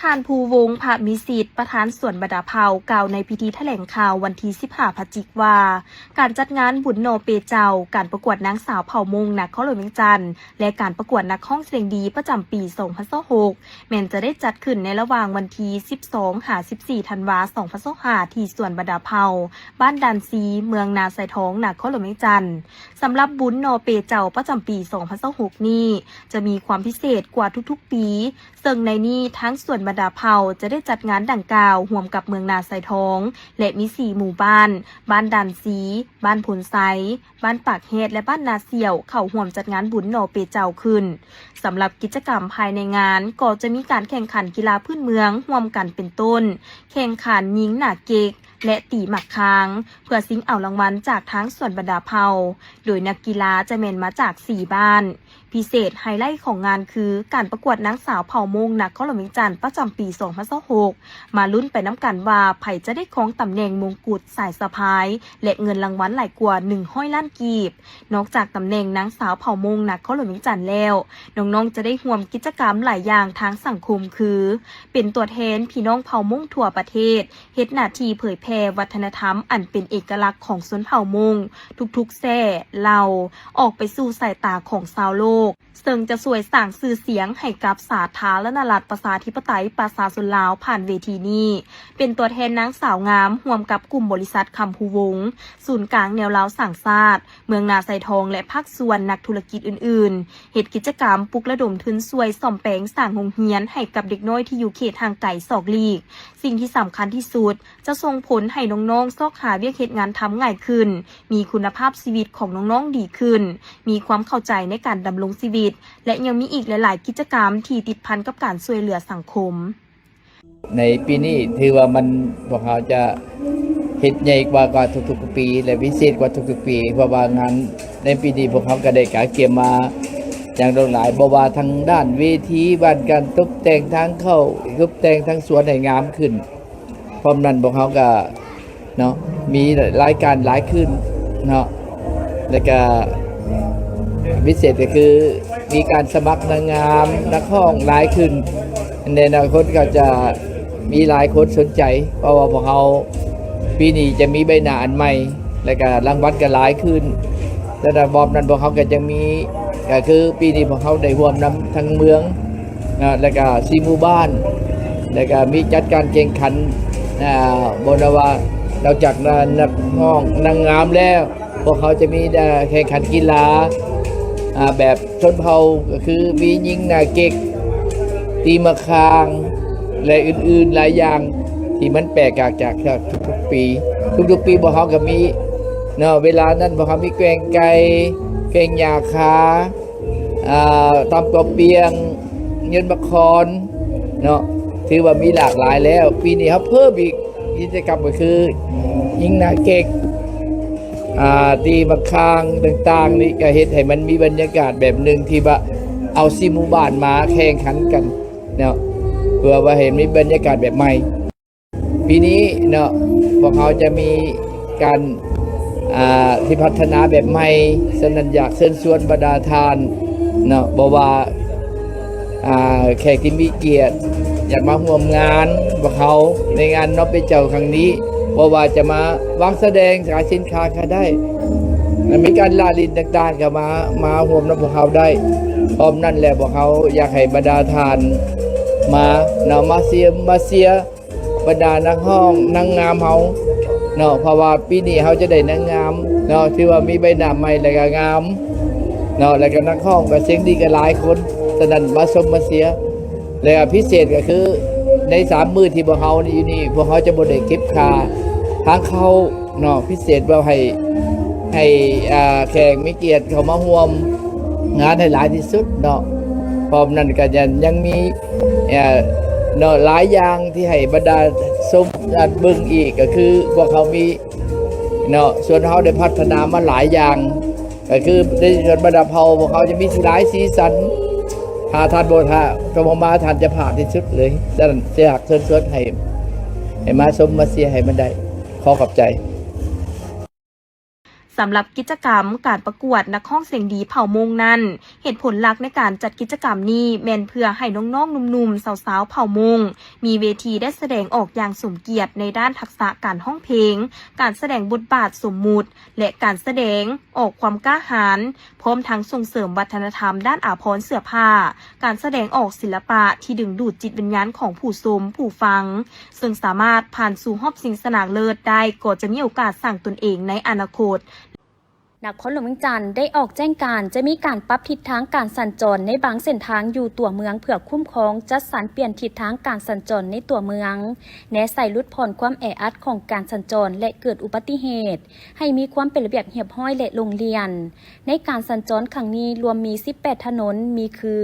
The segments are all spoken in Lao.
ທ່ານ ພູວົງ ພະມີສິດ ປະທານສວນບັນດາເຜົ່າ ກ່າວໃນພິທີຖະແຫຼງຂ່າວວັນທີສິບຫ້າ ພະຈິກ ວ່າ ການຈັດງານບຸນໜໍ່ເປເຈົ້າ, ການປະກວດນາງສາວເຜົ່າມົ້ງນະຄອນຫຼວງວຽງຈັນ ແລະ ການປະກວດນັກຮ້ອງສຽງດີປະຈຳປີສອງພັນຊາວຫົກ ແມ່ນຈະໄດ້ຈັດຂຶ້ນໃນລະຫວ່າງວັນທີສິບສອງ ຫາ ສິບສີ່ ທັນວາ ສອງພັນຊາວຫ້າ ທີ່ສວນບັນດາເຜົ່າ ບ້ານດ່ານຊີ ເມືອງນາຊາຍທອງ ນະຄອນຫຼວງວຽງຈັນ. ສຳລັບບຸນໜໍ່ເປເຈົ້າປະຈຳປີສອງພັນຊາວຫົກນີ້ ຈະມີຄວາມພິເສດກວ່າທຸກໆປີ, ເຊິ່ງໃນນີ້ທາງສວນບັນດາເຜົ່າຈະໄດ້ຈັດງານດັ່ງກ່າວຮ່ວມກັບເມືອງນາຊາຍທອງ ແລະ ມີສີ່ໝູ່ບ້ານ, ບ້ານດ່ານຊີ, ບ້ານໂພນໄຊ, ບ້ານປາກແຮດ ແລະ ບ້ານນາສ່ຽວ ເຂົ້າຮ່ວມຈັດງານບຸນໜໍ່ເປເຈົ້າຂຶ້ນ. ສຳລັບກິດຈະກຳພາຍໃນງານ ກໍຈະມີການແຂ່ງຂັນກິລາພື້ນເມືອງຮ່ວມກັນ ເປັນຕົ້ນ ແຂ່ງຂັນຍິງໜາເກັກ ແລະ ຕີໝາກຄາງ ເພື່ອຊິງເອົາລາງວັນຈາກທາງສວນບັນດາເຜົ່າ, ໂດຍນັກກິລາຈະແມ່ນມາຈາກສີ່ບ້ານ. ພິເສດໄຮໄລຂອງງານຄື ການປະກວດນາງສາວເຜົ່າມົ້ງນະຄອນຫຼວງວຽງຈັນປະຈຳປີສອງພັນຊາວຫົກ ມາລຸ້ນໄປນຳກັນວ່າໃຜຈະໄດ້ຄອງຕຳແໜ່ງມົງກຸດສາຍສະພາຍ ແລະ ເງິນລາງວັນຫຼາຍກວ່າໜຶ່ງຮ້ອຍລ້ານກີບ. ນອກຈາກຕຳແໜ່ງນາງສາວເຜົ່າມົ້ງນະຄອນຫຼວງວຽງຈັນແລ້ວ, ນ້ອງໆຈະໄດ້ຮ່ວມກິດຈະກຳຫຼາຍຢ່າງທາງສັງຄົມ ຄື ເປັນຕົວແທນພີ່ນ້ອງເຜົ່າມົ້ງທົ່ວປະເທດ ເຮັດໜ້າທີ່ເຜີຍແຜ່ວັດທະນະທຳອັນເປັນເອກະລັກຂອງຊົນເຜົ່າມົ້ງທຸກໆແຊ້ເຫຼົ່າ ອອກໄປສູ່ສາຍຕາຂອງຊາວໂລກ, ເຊິ່ງຈະຊ່ວຍສ້າງຊື່ສຽງໃຫ້ກັບສາທາລະນະລັດ ປະຊາທິປະໄຕ ປະຊາຊົນລາວ ຜ່ານເວທີນີ້. ເປັນຕົວແທນນາງສາວງາມ ຮ່ວມກັບກຸ່ມບໍລິສັດຄຳພູວົງ, ສູນກາງແນວລາວສ້າງຊາດ, ເມືອງນາຊາຍທອງ ແລະ ພາກສ່ວນນັກທຸລະກິດອື່ນໆ ເຮັດກິດຈະກຳປຸກລະດົມທຶນຊ່ວຍສ້ອມແປງສ້າງໂຮງຮຽນໃຫ້ກັບເດັກນ້ອຍທີ່ຢູ່ເຂດຫ່າງໄກສອກຫຼີກ. ສິ່ງທີ່ສຳຄັນທີ່ສຸດ ຈະສົ່ງຜົນໃຫ້ນ້ອງໆຊອກຫາວຽກເຮັດງານທຳງ່າຍຂຶ້ນ, ມີຄຸນນະພາບຊີວິດຂອງນ້ອງໆດີຂຶ້ນ, ມີຄວາມເຂົ້າໃຈໃນການດຳລົງຊີວິດ ແລະ ຍັງມີອີກຫຼາຍໆກິດຈະກຳທີ່ຕິດພັນກັບການຊ່ວຍເຫຼືອສັງຄົມ. ໃນປີນີ້ຖືວ່າມັນ ພວກເຮົາຈະເຮັດໃຫຍ່ກວ່າ ກວ່າທຸກໆປີ ແລະ ພິເສດກວ່າທຸກໆປີ, ເພາະວ່າງານໃນປີນີ້ພວກເຮົາກໍໄດ້ກະກຽມມາຢ່າງຫຼວງຫຼາຍ, ບໍ່ວ່າທາງດ້ານເວທີ, ດ້ານການຕົບແຕ່ງທາງເຂົ້າ, ຕົບແຕ່ງທາງສວນໃຫ້ງາມຂຶ້ນ. ພ້ອມນັ້ນພວກເຮົາກໍ ເນາະ ມີລາຍການຫຼາຍຂຶ້ນເນາະ ແລ້ວກະພິເສດກໍຄືມີການສະໝັກນາງງາມ ນັກຮ້ອງຫຼາຍຂຶ້ນ. ໃນອະນາຄົດກໍຈະມີຫຼາຍຄົນສົນໃຈ ເພາະວ່າພວກເຮົາປີນີ້ຈະມີໃບໜ້າອັນໃໝ່ ແລ້ວກະລາງວັນກໍຫຼາຍຂຶ້ນ. ແລ້ວນອກນັ້ນພວກເຮົາກໍຍັງມີ ກໍຄືປີນີ້ພວກເຮົາໄດ້ຮ່ວມນຳທາງເມືອງ ນະ ແລ້ວກະສີ່ໝູ່ບ້ານ ແລ້ວກະມີຈັດການແຂ່ງຂັນ ອາ ບໍ່ນະວ່າ ນອກຈາກນະ ນັກຮ້ອງນາງງາມແລ້ວ ພວກເຂົາຈະມີ ອາ ແຂ່ງຂັນກິລາ ອາ ແບບຊົນເຜົ່າ ກໍຄືມີຍິງໜ້າເກັກ ຕີໝາກຄາງ ແລະ ອື່ນໆຫຼາຍຢ່າງ ທີ່ມັນແປກຈາກ ຈາກ ຈາກທຸກໆປີ. ທຸກໆປີພວກເຮົາກໍມີ ເນາະ ເວລານັ້ນພວກເຮົາມີແກວ່ງໄກ່ ແກວ່ງຫຍ້າຄາ ອ່າ ຕຳຕົວປຽງ ຍົນມະຄອນເນາະ ຖືວ່າມີຫຼາກຫຼາຍແລ້ວ. ປີນີ້ເຮົາເພີ່ມອີກກິດຈະກຳກໍຄືຍິງໜ້າເກັກ ອ່າ ຕີໝາກຄາງຕ່າງໆ ນີ້ກໍເຮັດໃຫ້ມັນມີບັນຍາກາດແບບໜຶ່ງທີ່ວ່າເອົາສີ່ໝູ່ບ້ານມາແຂ່ງຂັນກັນເນາະ ເພື່ອວ່າໃຫ້ມີບັນຍາກາດແບບໃໝ່. ປີນີ້ເນາະ ພວກເຮົາຈະມີການ ອ່າ ທີ່ພັດທະນາແບບໃໝ່, ສະນັ້ນຢາກເຊີນຊວນບັນດາທ່ານເນາະ ບໍ່ວ່າ ອ່າ ແຂກທີ່ມີກຽດຢາກມາຮ່ວມງານພວກເຮົາໃນງານໜໍ່ເປເຈົ້າຄັ້ງນີ້, ບໍ່ວ່າຈະມາວາງສະແດງຂາຍສິນຄ້າກໍໄດ້, ມີການລະຫຼິ້ນຕ່າງໆກໍມາ ມາຮ່ວມນຳພວກເຮົາໄດ້. ພ້ອມນັ້ນແລ້ວ ພວກເຮົາຢາກໃຫ້ບັນດາທ່ານມາເນາະ ມາຊຽມ ມາເຊຍ ບັນດານັກຮ້ອງນາງງາມເຮົາເນາະ ເພາະວ່າປີນີ້ເຮົາຈະໄດ້ນາງງາມເນາະ ຖືວ່າມີໃບໜ້າໃໝ່ ແລ້ວກໍງາມເນາະ ແລ້ວກໍນັກຮ້ອງກໍສຽງດີກໍຫຼາຍຄົນ. ສະນັ້ນມາຊົມມາເຊຍ ແລ້ວກໍພິເສດກໍຄືໃນສາມມື້ທີ່ພວກເຮົາຢູ່ນີ້ ພວກເຮົາຈະບໍ່ໄດ້ເກັບຄ່າທາງເຂົ້າເນາະ ພິເສດວ່າໃຫ້ ໃຫ້ ອ່າ ແຂກມີກຽດເຂົ້າມາຮ່ວມງານໃຫ້ຫຼາຍທີ່ສຸດເນາະ. ພ້ອມນັ້ນກໍຍັງ ຍັງມີ ເອີ ເນາະ ຫຼາຍຢ່າງທີ່ໃຫ້ບັນດາຊົມ ອັນ ເບິ່ງອີກ ກໍຄືພວກເຮົາມີເນາະ ສ່ວນເຮົາໄດ້ພັດທະນາມາຫຼາຍຢ່າງ ກໍຄືໃນສ່ວນບັນດາເຜົ່າ ພວກເຮົາຈະມີຫຼາຍສີສັນ. ຖ້າທ່ານບໍ່ ຖ້າ ຖ້າບໍ່ມາ ທ່ານຈະພາດທີ່ສຸດເລີຍ. ສະນັ້ນ ຢາກເຊີນຊວນໃຫ້ ໃຫ້ມາຊົມມາເຊຍໃຫ້ມັນໄດ້. ຂໍຂອບໃຈ. ສ ສຳລັບກິດຈະກຳການປະກວດນັກຮ້ອງສຽງດີເຜົ່າມົ້ງນັ້ນ, ເຫດຜົນຫຼັກໃນການຈັດກິດຈະກຳນີ້ແມ່ນເພື່ອໃຫ້ນ້ອງໆໜຸ່ມໆສາວໆເຜົ່າມົ້ງ ມີເວທີໄດ້ສະແດງອອກຢ່າງສົມກຽດໃນດ້ານທັກສະການຮ້ອງເພງ, ການສະແດງບົດບາດສົມມຸດ ແລະ ການສະແດງອອກຄວາມກ້າຫານ, ພ້ອມທັງສົ່ງເສີມວັດທະນະທຳດ້ານອາພອນເສື້ອຜ້າ, ການສະແດງອອກສິລະປະທີ່ດຶງດູດຈິດວິນຍານຂອງຜູ້ຊົມ, ຜູ້ຟັງ, ເຊິ່ງສາມາດຜ່ານສູ່ຮອບຊິງຊະນະເລີດໄດ້ ກໍຈະມີໂອກາດສ້າງຕົນເອງໃນອະນາຄົດ. ນະຄອນຫຼວງວຽງຈັນໄດ້ອອກແຈ້ງການຈະມີການປັບທິດທາງການສັນຈອນໃນບາງເສັ້ນທາງຢູ່ຕົວເມືອງ ເພື່ອຄຸ້ມຄອງ, ຈັດສັນປ່ຽນທິດທາງການສັນຈອນໃນຕົວເມືອງ, ແນໃສ່ຫຼຸດຜ່ອນຄວາມແອອັດຂອງການສັນຈອນ ແລະ ເກີດອຸບັດຕິເຫດ ໃຫ້ມີຄວາມເປັນລະບຽບຮຽບຮ້ອຍ ແລະ ໂລ່ງລ່ຽນ. ໃນການສັນຈອນຄັ້ງນີ້ລວມມີສິບແປດຖະໜົນ ມີຄື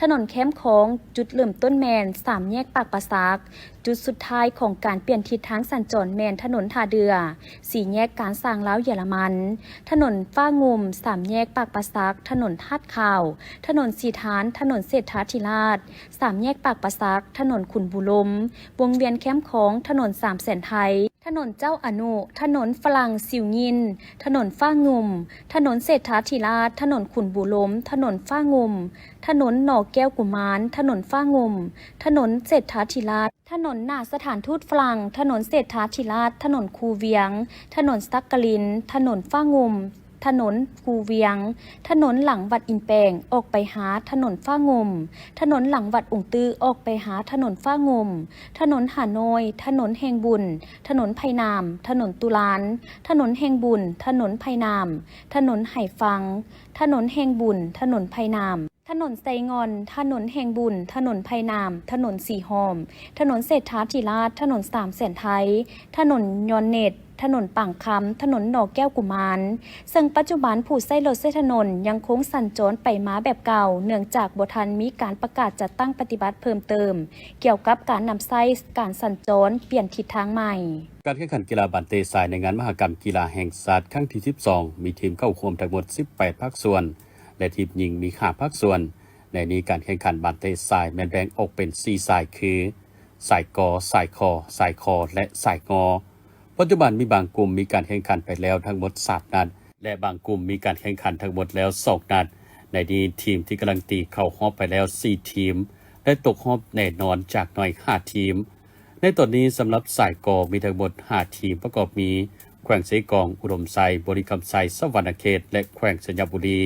ຖະໜົນແຄມຂອງ, ຈຸດເລີ່ມຕົ້ນແມ່ນສາມແຍກປາກປາສັກ, ຈຸດສຸດທ້າຍຂອງການປ່ຽນທິດທາງສັນຈອນແມ່ນຖະໜົນທ່າເດື່ອ, ສີ່ແຍກການຊ່າງລາວເຢຍລະມັນ, ຖະໜົນຟ້າງຸ່ມ, ສາມແຍກປາກປາສັກ, ຖະໜົນທາດຂາວ, ຖະໜົນສີທານ, ຖະໜົນເສດຖາທິລາດ, ສາມແຍກປາກປາສັກ, ຖະໜົນຂຸນບູລົມ, ວົງວຽນແຄມຂອງ, ຖະໜົນສາມແສນໄທ, ຖະໜົນເຈົ້າອະນຸ, ຖະໜົນຝຣັ່ງຊິວຍິນ, ຖະໜົນຟ້າງຸ່ມ, ຖະໜົນເສດຖາທິລາດ, ຖະໜົນຂຸນບູລົມ, ຖະໜົນຟ້າງຸ່ມ, ຖະໜົນໜໍແກ້ວກຸມານ, ຖະໜົນຟ້າງຸ່ມ, ຖະໜົນເສດຖາທິລາດ, ຖະໜົນໜ້າສະຖານທູດຝຣັ່ງ, ຖະໜົນເສດຖາທິລາດ, ຖະໜົນຄູວຽງ, ຖະໜົນສັກກະລິນ, ຖະໜົນຟ້າງຸ່ມ, ຖະໜົນຄູວຽງ, ຖະໜົນຫຼັງວັດອິນແປງ ອອກໄປຫາຖະໜົນຟ້າງຸ່ມ, ຖະໜົນຫຼັງວັດອົງຕື້ ອອກໄປຫາຖະໜົນຟ້າງຸ່ມ, ຖະໜົນຫານ້ອຍ, ຖະໜົນແຫ່ງບຸນ, ຖະໜົນໄຜ່ນາມ, ຖະໜົນຕຸລານ, ຖະໜົນແຫ່ງບຸນ, ຖະໜົນໄຜ່ນາມ, ຖະໜົນໄຫຟັງ, ຖະໜົນແຫ່ງບຸນ, ຖະໜົນໄຜ່ນາມ, ຖະໜົນໄຊງ່ອນ, ຖະໜົນແຫ່ງບຸນ, ຖະໜົນໄຜ່ນາມ, ຖະໜົນສີຫອມ, ຖະໜົນເສດຖາທິລາດ, ຖະໜົນສາມແສນໄທ, ຖະໜົນຍອນເນັດ, ຖະໜົນປາງຄຳ, ຖະໜົນໜໍແກ້ວກຸມານ, ເຊິ່ງປັດຈຸບັນຜູ້ໃຊ້ລົດໃຊ້ຖະໜົນຍັງຄົງສັນຈອນໄປມາແບບເກົ່າ, ເນື່ອງຈາກບໍ່ທັນມີການປະກາດຈັດຕັ້ງປະຕິບັດເພີ່ມເຕີມ ກ່ຽວກັບການນຳໃຊ້ການສັນຈອນປ່ຽນທິດທາງໃໝ່. ການແຂ່ງຂັນກິລາບານເຕະຊາຍໃນງານມະຫະກຳກິລາແຫ່ງຊາດຄັ້ງທີສິບສອງ ມີທີມເຂົ້າຮ່ວມທັງໝົດສິບແປດພາກສ່ວນ ແລະ ທີມຍິງມີຫ້າພາກສ່ວນ. ໃນນີ້ການແຂ່ງຂັນບານເຕະຊາຍແມ່ນແບ່ງອອກເປັນສີ່ສາຍ ຄື ສາຍ ກ, ສາຍ ຂ, ສາຍ ຄ ແລະ ສາຍ ງ. ປັດຈຸບັນມີບາງກຸ່ມມີການແຂ່ງຂັນໄປແລ້ວທັງໝົດສາມນັດ ແລະ ບາງກຸ່ມມີການແຂ່ງຂັນທັງໝົດແລ້ວສອງນັດ. ໃນນີ້ທີມທີ່ກາລັນຕີເຂົ້າຮອບໄປແລ້ວສີ່ທີມ ແລະ ຕົກຮອບແນ່ນອນຈາກໜ້ອຍຫ້າທີມ. ໃນຕອນນີ້ສຳລັບສາຍ ກ ມີທັງໝົດຫ້າທີມ ປະກອບມີ ແຂວງເຊກອງ, ອຸດົມໄຊ, ບໍລິຄຳໄຊ, ສະຫວັນນະເຂດ ແລະ ແຂວງໄຊຍະບູລີ.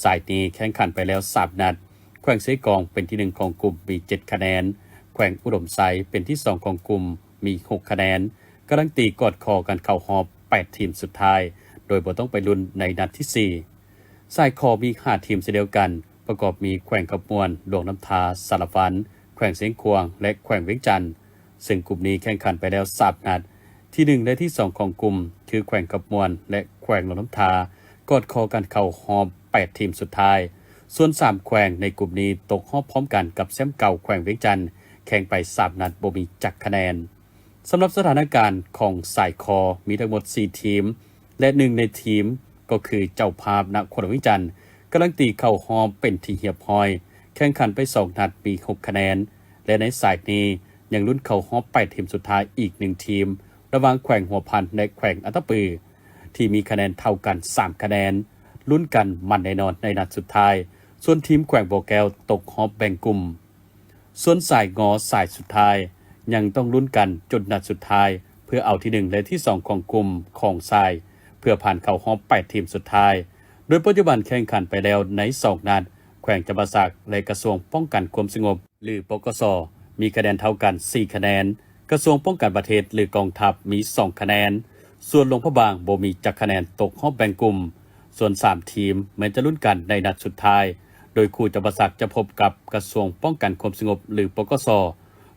ສາຍນີ້ແຂ່ງຂັນໄປແລ້ວສາມນັດ, ແຂວງເຊກອງເປັນທີໜຶ່ງຂອງກຸ່ມມີເຈັດຄະແນນ, ແຂວງອຸດົມໄຊເປັນທີສອງຂອງກຸ່ມມີຫົກຄະແນນ, ກາລັນຕີກອດຄໍກັນເຂົ້າຮອບແປດທີມສຸດທ້າຍ ໂດຍບໍ່ຕ້ອງໄປລຸ້ນໃນນັດທີສີ່. ສາຍ ຂ ມີຫ້າທີມເຊັ່ນດຽວກັນ, ປະກອບມີແຂວງຄຳມ່ວນ, ຫຼວງນ້ຳທາ, ສາລະວັນ, ແຂວງຊຽງຂວາງ ແລະ ແຂວງວຽງຈັນ. ເຊິ່ງກຸ່ມນີ້ແຂ່ງຂັນໄປແລ້ວສາມນັດ, ທີໜຶ່ງ ແລະ ທີສອງຂອງກຸ່ມ ຄືແຂວງຄຳມ່ວນ ແລະ ແຂວງຫຼວງນ້ຳທາ ກອດຄໍກັນເຂົ້າຮອບແປດທີມສຸດທ້າຍ. ສ່ວນສາມແຂວງໃນກຸ່ມນີ້ຕົກຮອບພ້ອມກັນກັບແຊ້ມເກົ່າແຂວງວຽງຈັນ, ແຂ່ງໄປສາມນັດບໍ່ມີຈັກຄະແນນ. ສຳລັບສະຖານະການຂອງສາຍ ຄ ມີທັງໝົດສີ່ທີມ ແລະ ໜຶ່ງໃນທີມກໍຄືເຈົ້າພາບນະຄອນຫຼວງວຽງຈັນ ກາລັນຕີເຂົ້າຮອບເປັນທີ່ຮຽບຮ້ອຍ, ແຂ່ງຂັນໄປສອງນັດມີຫົກຄະແນນ ແລະ ໃນສາຍນີ້ຍັງລຸ້ນເຂົ້າຮອບແປດທີມສຸດທ້າຍອີກໜຶ່ງທີມ ລະຫວ່າງແຂວງຫົວພັນ ແລະ ແຂວງອັດຕະປື ທີ່ມີຄະແນນເທົ່າກັນສາມຄະແນນ, ລຸ້ນກັນມັນແນ່ນອນໃນນັດສຸດທ້າຍ. ສ່ວນທີມແຂວງບໍ່ແກ້ວຕົກຮອບແບ່ງກຸ່ມ. ສ່ວນສາຍ ງ ສາຍສຸດທ້າຍ ຍັງຕ້ອງລຸ້ນກັນຈົນນັດສຸດທ້າຍ ເພື່ອເອົາທີໜຶ່ງ ແລະ ທີສອງຂອງກຸ່ມຂອງຊາຍ ເພື່ອຜ່ານເຂົ້າຮອບແປດທີມສຸດທ້າຍ. ໂດຍປັດຈຸບັນແຂ່ງຂັນໄປແລ້ວໃນສອງນັດ, ແຂວງຈຳປາສັກ ແລະ ກະຊວງປ້ອງກັນຄວາມສະຫງົບ ຫຼື ປກສ ມີຄະແນນເທົ່າກັນສີ່ຄະແນນ, ກະຊວງປ້ອງກັນປະເທດ ຫຼື ກອງທັບ ມີສອງຄະແນນ, ສ່ວນຫຼວງພະບາງບໍ່ມີຈັກຄະແນນຕົກຮອບແບ່ງກຸ່ມ. ສ່ວນສາມທີມແມ່ນຈະລຸ້ນກັນໃນນັດສຸດທ້າຍ, ໂດຍຄູ່ຈຳປາສັກຈະພົບກັບກະຊວງປ້ອງກັນຄວາມສະຫງົບ ຫຼື ປກສ.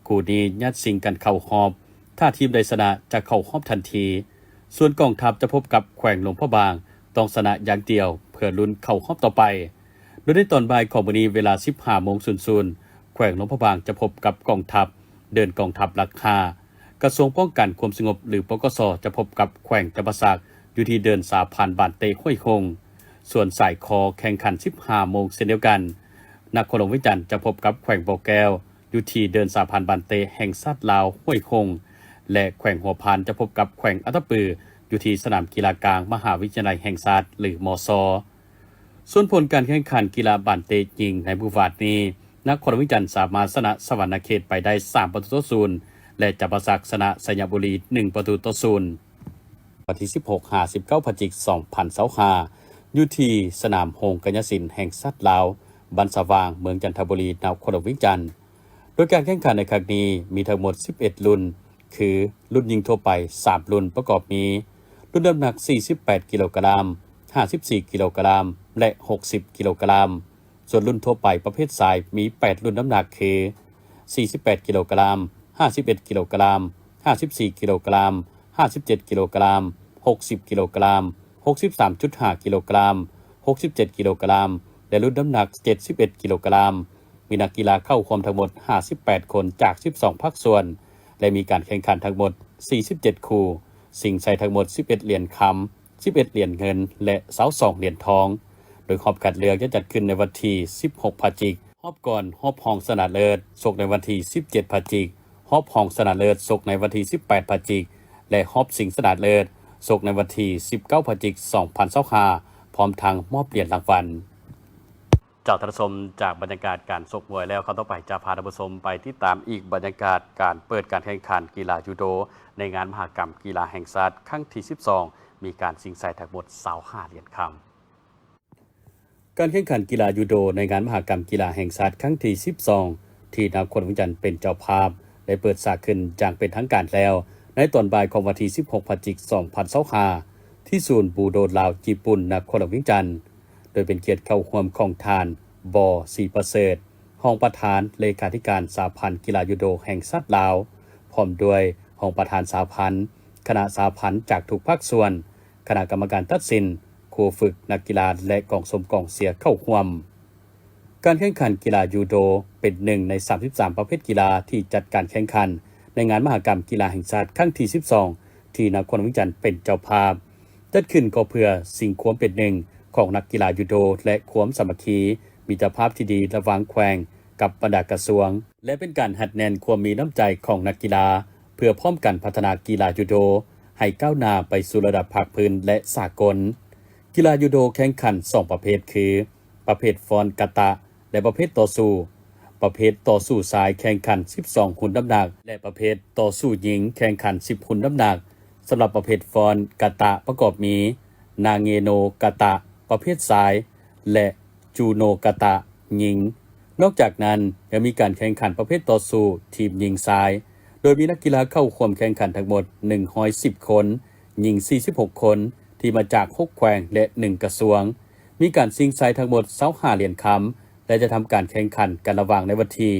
ຄູ່ນີ້ຍາດຊິງກັນເຂົ້າຮອບ, ຖ້າທີມໃດຊະນະຈະເຂົ້າຮອບທັນທີ. ສ່ວນກອງທັບຈະພົບກັບແຂວງຫຼວງພະບາງ, ຕ້ອງຊະນະຢ່າງດຽວເພື່ອລຸ້ນເຂົ້າຮອບຕໍ່ໄປ. ໂດຍໃນຕອນບ່າຍຂອງມື້ນີ້ເວລາສິບຫ້າໂມງສູນສູນ ແຂວງຫຼວງພະບາງຈະພົບກັບກອງທັບ, ເດີ່ນກອງທັບຫຼັກຫ້າ. ກະຊວງປ້ອງກັນຄວາມສະຫງົບ ຫຼື ປກສ ຈະພົບກັບແຂວງຈຳປາສັກ ຢູ່ທີ່ເດີ່ນສາພານບານເຕະຫ້ວຍຫົງ. ສ່ວນສາຍ ຄ ແຂ່ງຂັນສິບຫ້າໂມງເຊັ່ນດຽວກັນ, ນະຄອນຫຼວງວຽງຈັນຈະພົບກັບແຂວງບໍ່ແກ້ວ ຢູ່ທີ່ເດີ່ນສາພານບານເຕະແຫ່ງຊາດລາວຫ້ວຍຫົງ ແລະ ແຂວງຫົວພັນຈະພົບກັບແຂວງອັດຕະປື ຢູ່ທີ່ສະໜາມກິລາກາງມະຫາວິທະຍາໄລແຫ່ງຊາດ ຫຼື ມຊ. ສ່ວນຜົນການແຂ່ງຂັນກິລາບານເຕະຍິງໃນມື້ວານນີ້, ນະຄອນຫຼວງວຽງຈັນສາມາດຊະນະສະຫວັນນະເຂດໄປໄດ້ສາມປະຕູຕໍ່ສູນ ແລະ ຈຳປາສັກຊະນະໄຊຍະບູລີໜຶ່ງປະຕູຕໍ່ສູນ. ວັນທີສິບຫົກຫາສິບເກົ້າພະຈິກສອງພັນຊາວຫ້າ ຢູ່ທີ່ສະໜາມໂຮງກາຍະສິນແຫ່ງຊາດລາວ ບ້ານສະຫວ່າງ ເມືອງຈັນທະບູລີ ນະຄອນຫຼວງວຽງຈັນ. ໂດຍການແຂ່ງຂັນໃນຄັ້ງນີ້ມີທັງໝົດສິບເອັດລຸ້ນ ຄືລຸ້ນຍິງທົ່ວໄປສາມລຸ້ນ ປະກອບມີລຸ້ນນ້ຳໜັກສີ່ສິບແປດກິໂລກຣາມ, ຫ້າສິບສີ່ກິໂລກຣາມ ແລະ ຫົກສິບກິໂລກຣາມ. ສ່ວນລຸ້ນທົ່ວໄປປະເພດຊາຍມີແປດລຸ້ນນ້ຳໜັກຄື ສີ່ສິບແປດກິໂລກຣາມ, ຫ້າສິບເອັດກິໂລກຣາມ, ຫ້າສິບສີ່ກິໂລກຣາມ, ຫ້າສິບເຈັດກິໂລກຣາມ, ຫົກສິບກິໂລກຣາມ, ຫົກສິບສາມຈຸດຫ້າກິໂລກຣາມ, ຫົກສິບເຈັດກິໂລກຣາມ ແລະ ລຸ້ນນ້ຳໜັກເຈັດສິບເອັດກິໂລກຣາມ. ມີນັກກິລາເຂົ້າຮ່ວມທັງໝົດຫ້າສິບແປດຄົນຈາກສິບສອງພາກສ່ວນ ແລະ ມີການແຂ່ງຂັນທັງໝົດສີ່ສິບເຈັດຄູ່, ຊິງໄຊທັງໝົດສິບເອັດຫຼຽນຄຳ, ສິບເອັດຫຼຽນເງິນ ແລະ ຊາວສອງຫຼຽນທອງ. ໂດຍຮອບຄັດເລືອກຈະຈັດຂຶ້ນໃນວັນທີສິບຫົກພະຈິກ, ຮອບກ່ອນ, ຮອບຮອງຊະນະເລີດ ຊົກໃນວັນທີສິບເຈັດພະຈິກ, ຮອບຮອງຊະນະເລີດ ຊົກໃນວັນທີສິບແປດພະຈິກ ແລະ ຮອບຊິງຊະນະເລີດ ຊົກໃນວັນທີສິບເກົ້າພະຈິກສອງພັນຊາວຫ້າ ພ້ອມທັງມອບຫຼຽນລາງວັນ. ເຈົ້າ ທ່ານຜູ້ຊົມ, ຈາກບັນຍາກາດການຊົກມວຍແລ້ວ, ຄຳຕໍ່ໄປຈະພາທ່ານຜູ້ຊົມໄປຕິດຕາມອີກບັນຍາກາດການເປີດການແຂ່ງຂັນກິລາຢູໂດ ໃນງານມະຫະກຳກິລາແຫ່ງຊາດຄັ້ງທີສິບສອງ ມີການຊິງໄຊທັງໝົດຊາວຫ້າຫຼຽນຄຳ. ການແຂ່ງຂັນກິລາຢູໂດໃນງານມະຫະກຳກິລາແຫ່ງຊາດຄັ້ງທີສິບສອງ ທີ່ນະຄອນຫຼວງວຽງຈັນເປັນເຈົ້າພາບ ໄດ້ເປີດສາກຂຶ້ນຢ່າງເປັນທາງການແລ້ວ ໃນຕອນບ່າຍຂອງວັນທີສິບຫົກພະຈິກສອງພັນຊາວຫ້າ ທີ່ສູນບູໂດລາວຍີ່ປຸ່ນ ນະຄອນຫຼວງວຽງຈັນ. ໂດຍເປັນກຽດເຂົ້າຮ່ວມຂອງທ່ານ ບ ສີປະເສີດ ຮອງປະທານເລຂາທິການສະຫະພັນກິລາຢູໂດແຫ່ງຊາດລາວ, ພ້ອມດ້ວຍຮອງປະທານສະຫະພັນ, ຄະນະສະຫະພັນຈາກທຸກພາກສ່ວນ, ຄະນະກຳມະການຕັດສິນ, ຄູຝຶກ, ນັກກິລາ ແລະ ກອງຊົມກອງເຊຍເຂົ້າຮ່ວມ. ການແຂ່ງຂັນກິລາຢູໂດເປັນໜຶ່ງໃນສາມສິບສາມປະເພດກິລາທີ່ຈັດການແຂ່ງຂັນໃນງານມະຫະກຳກິລາແຫ່ງຊາດຄັ້ງທີສິບສອງ ທີ່ນະຄອນຫຼວງວຽງຈັນເປັນເຈົ້າພາບ. ຈັດຂຶ້ນກໍເພື່ອຊິງຄວາມເປັນໜຶ່ງຂອງນັກກິລາຢູໂດ ແລະ ຄວາມສາມັກຄີມິດຕະພາບທີ່ດີລະຫວ່າງແຂວງກັບບັນດາກະຊວງ ແລະ ເປັນການຮັດແໜ້ນຄວາມມີນ້ຳໃຈຂອງນັກກິລາ ເພື່ອພ້ອມກັນພັດທະນາກິລາຢູໂດໃຫ້ກ້າວໜ້າໄປສູ່ລະດັບພາກພື້ນ ແລະ ສາກົນ. ກິລາຢູໂດແຂ່ງຂັນສອງປະເພດຄື ປະເພດຟ້ອນກາຕະ ແລະ ປະເພດຕໍ່ສູ້. ປະເພດຕໍ່ສູ້ຊາຍແຂ່ງຂັນສິບສອງຮຸ່ນນ້ຳໜັກ ແລະ ປະເພດຕໍ່ສູ້ຍິງແຂ່ງຂັນສິບຮຸ່ນນ້ຳໜັກ. ສຳລັບປະເພດຟ້ອນກາຕະປະກອບມີ ນາເງໂນກາຕະ ປະເພດຊາຍ ແລະ ຈູໂນກາຕະຍິງ. ນອກຈາກນັ້ນ ຍັງມີການແຂ່ງຂັນປະເພດຕໍ່ສູ້ທີມຍິງຊາຍ, ໂດຍມີນັກກິລາເຂົ້າຮ່ວມແຂ່ງຂັນທັງໝົດໜຶ່ງຮ້ອຍສິບຄົນ, ຍິງສີ່ສິບຫົກຄົນ ທີ່ມາຈາກຫົກແຂວງ ແລະ ໜຶ່ງກະຊວງ. ມີການຊິງໄຊທັງໝົດຊາວຫ້າຫຼຽນຄຳ ແລະ ຈະທຳການແຂ່ງຂັນກັນລະຫວ່າງໃນວັນທີ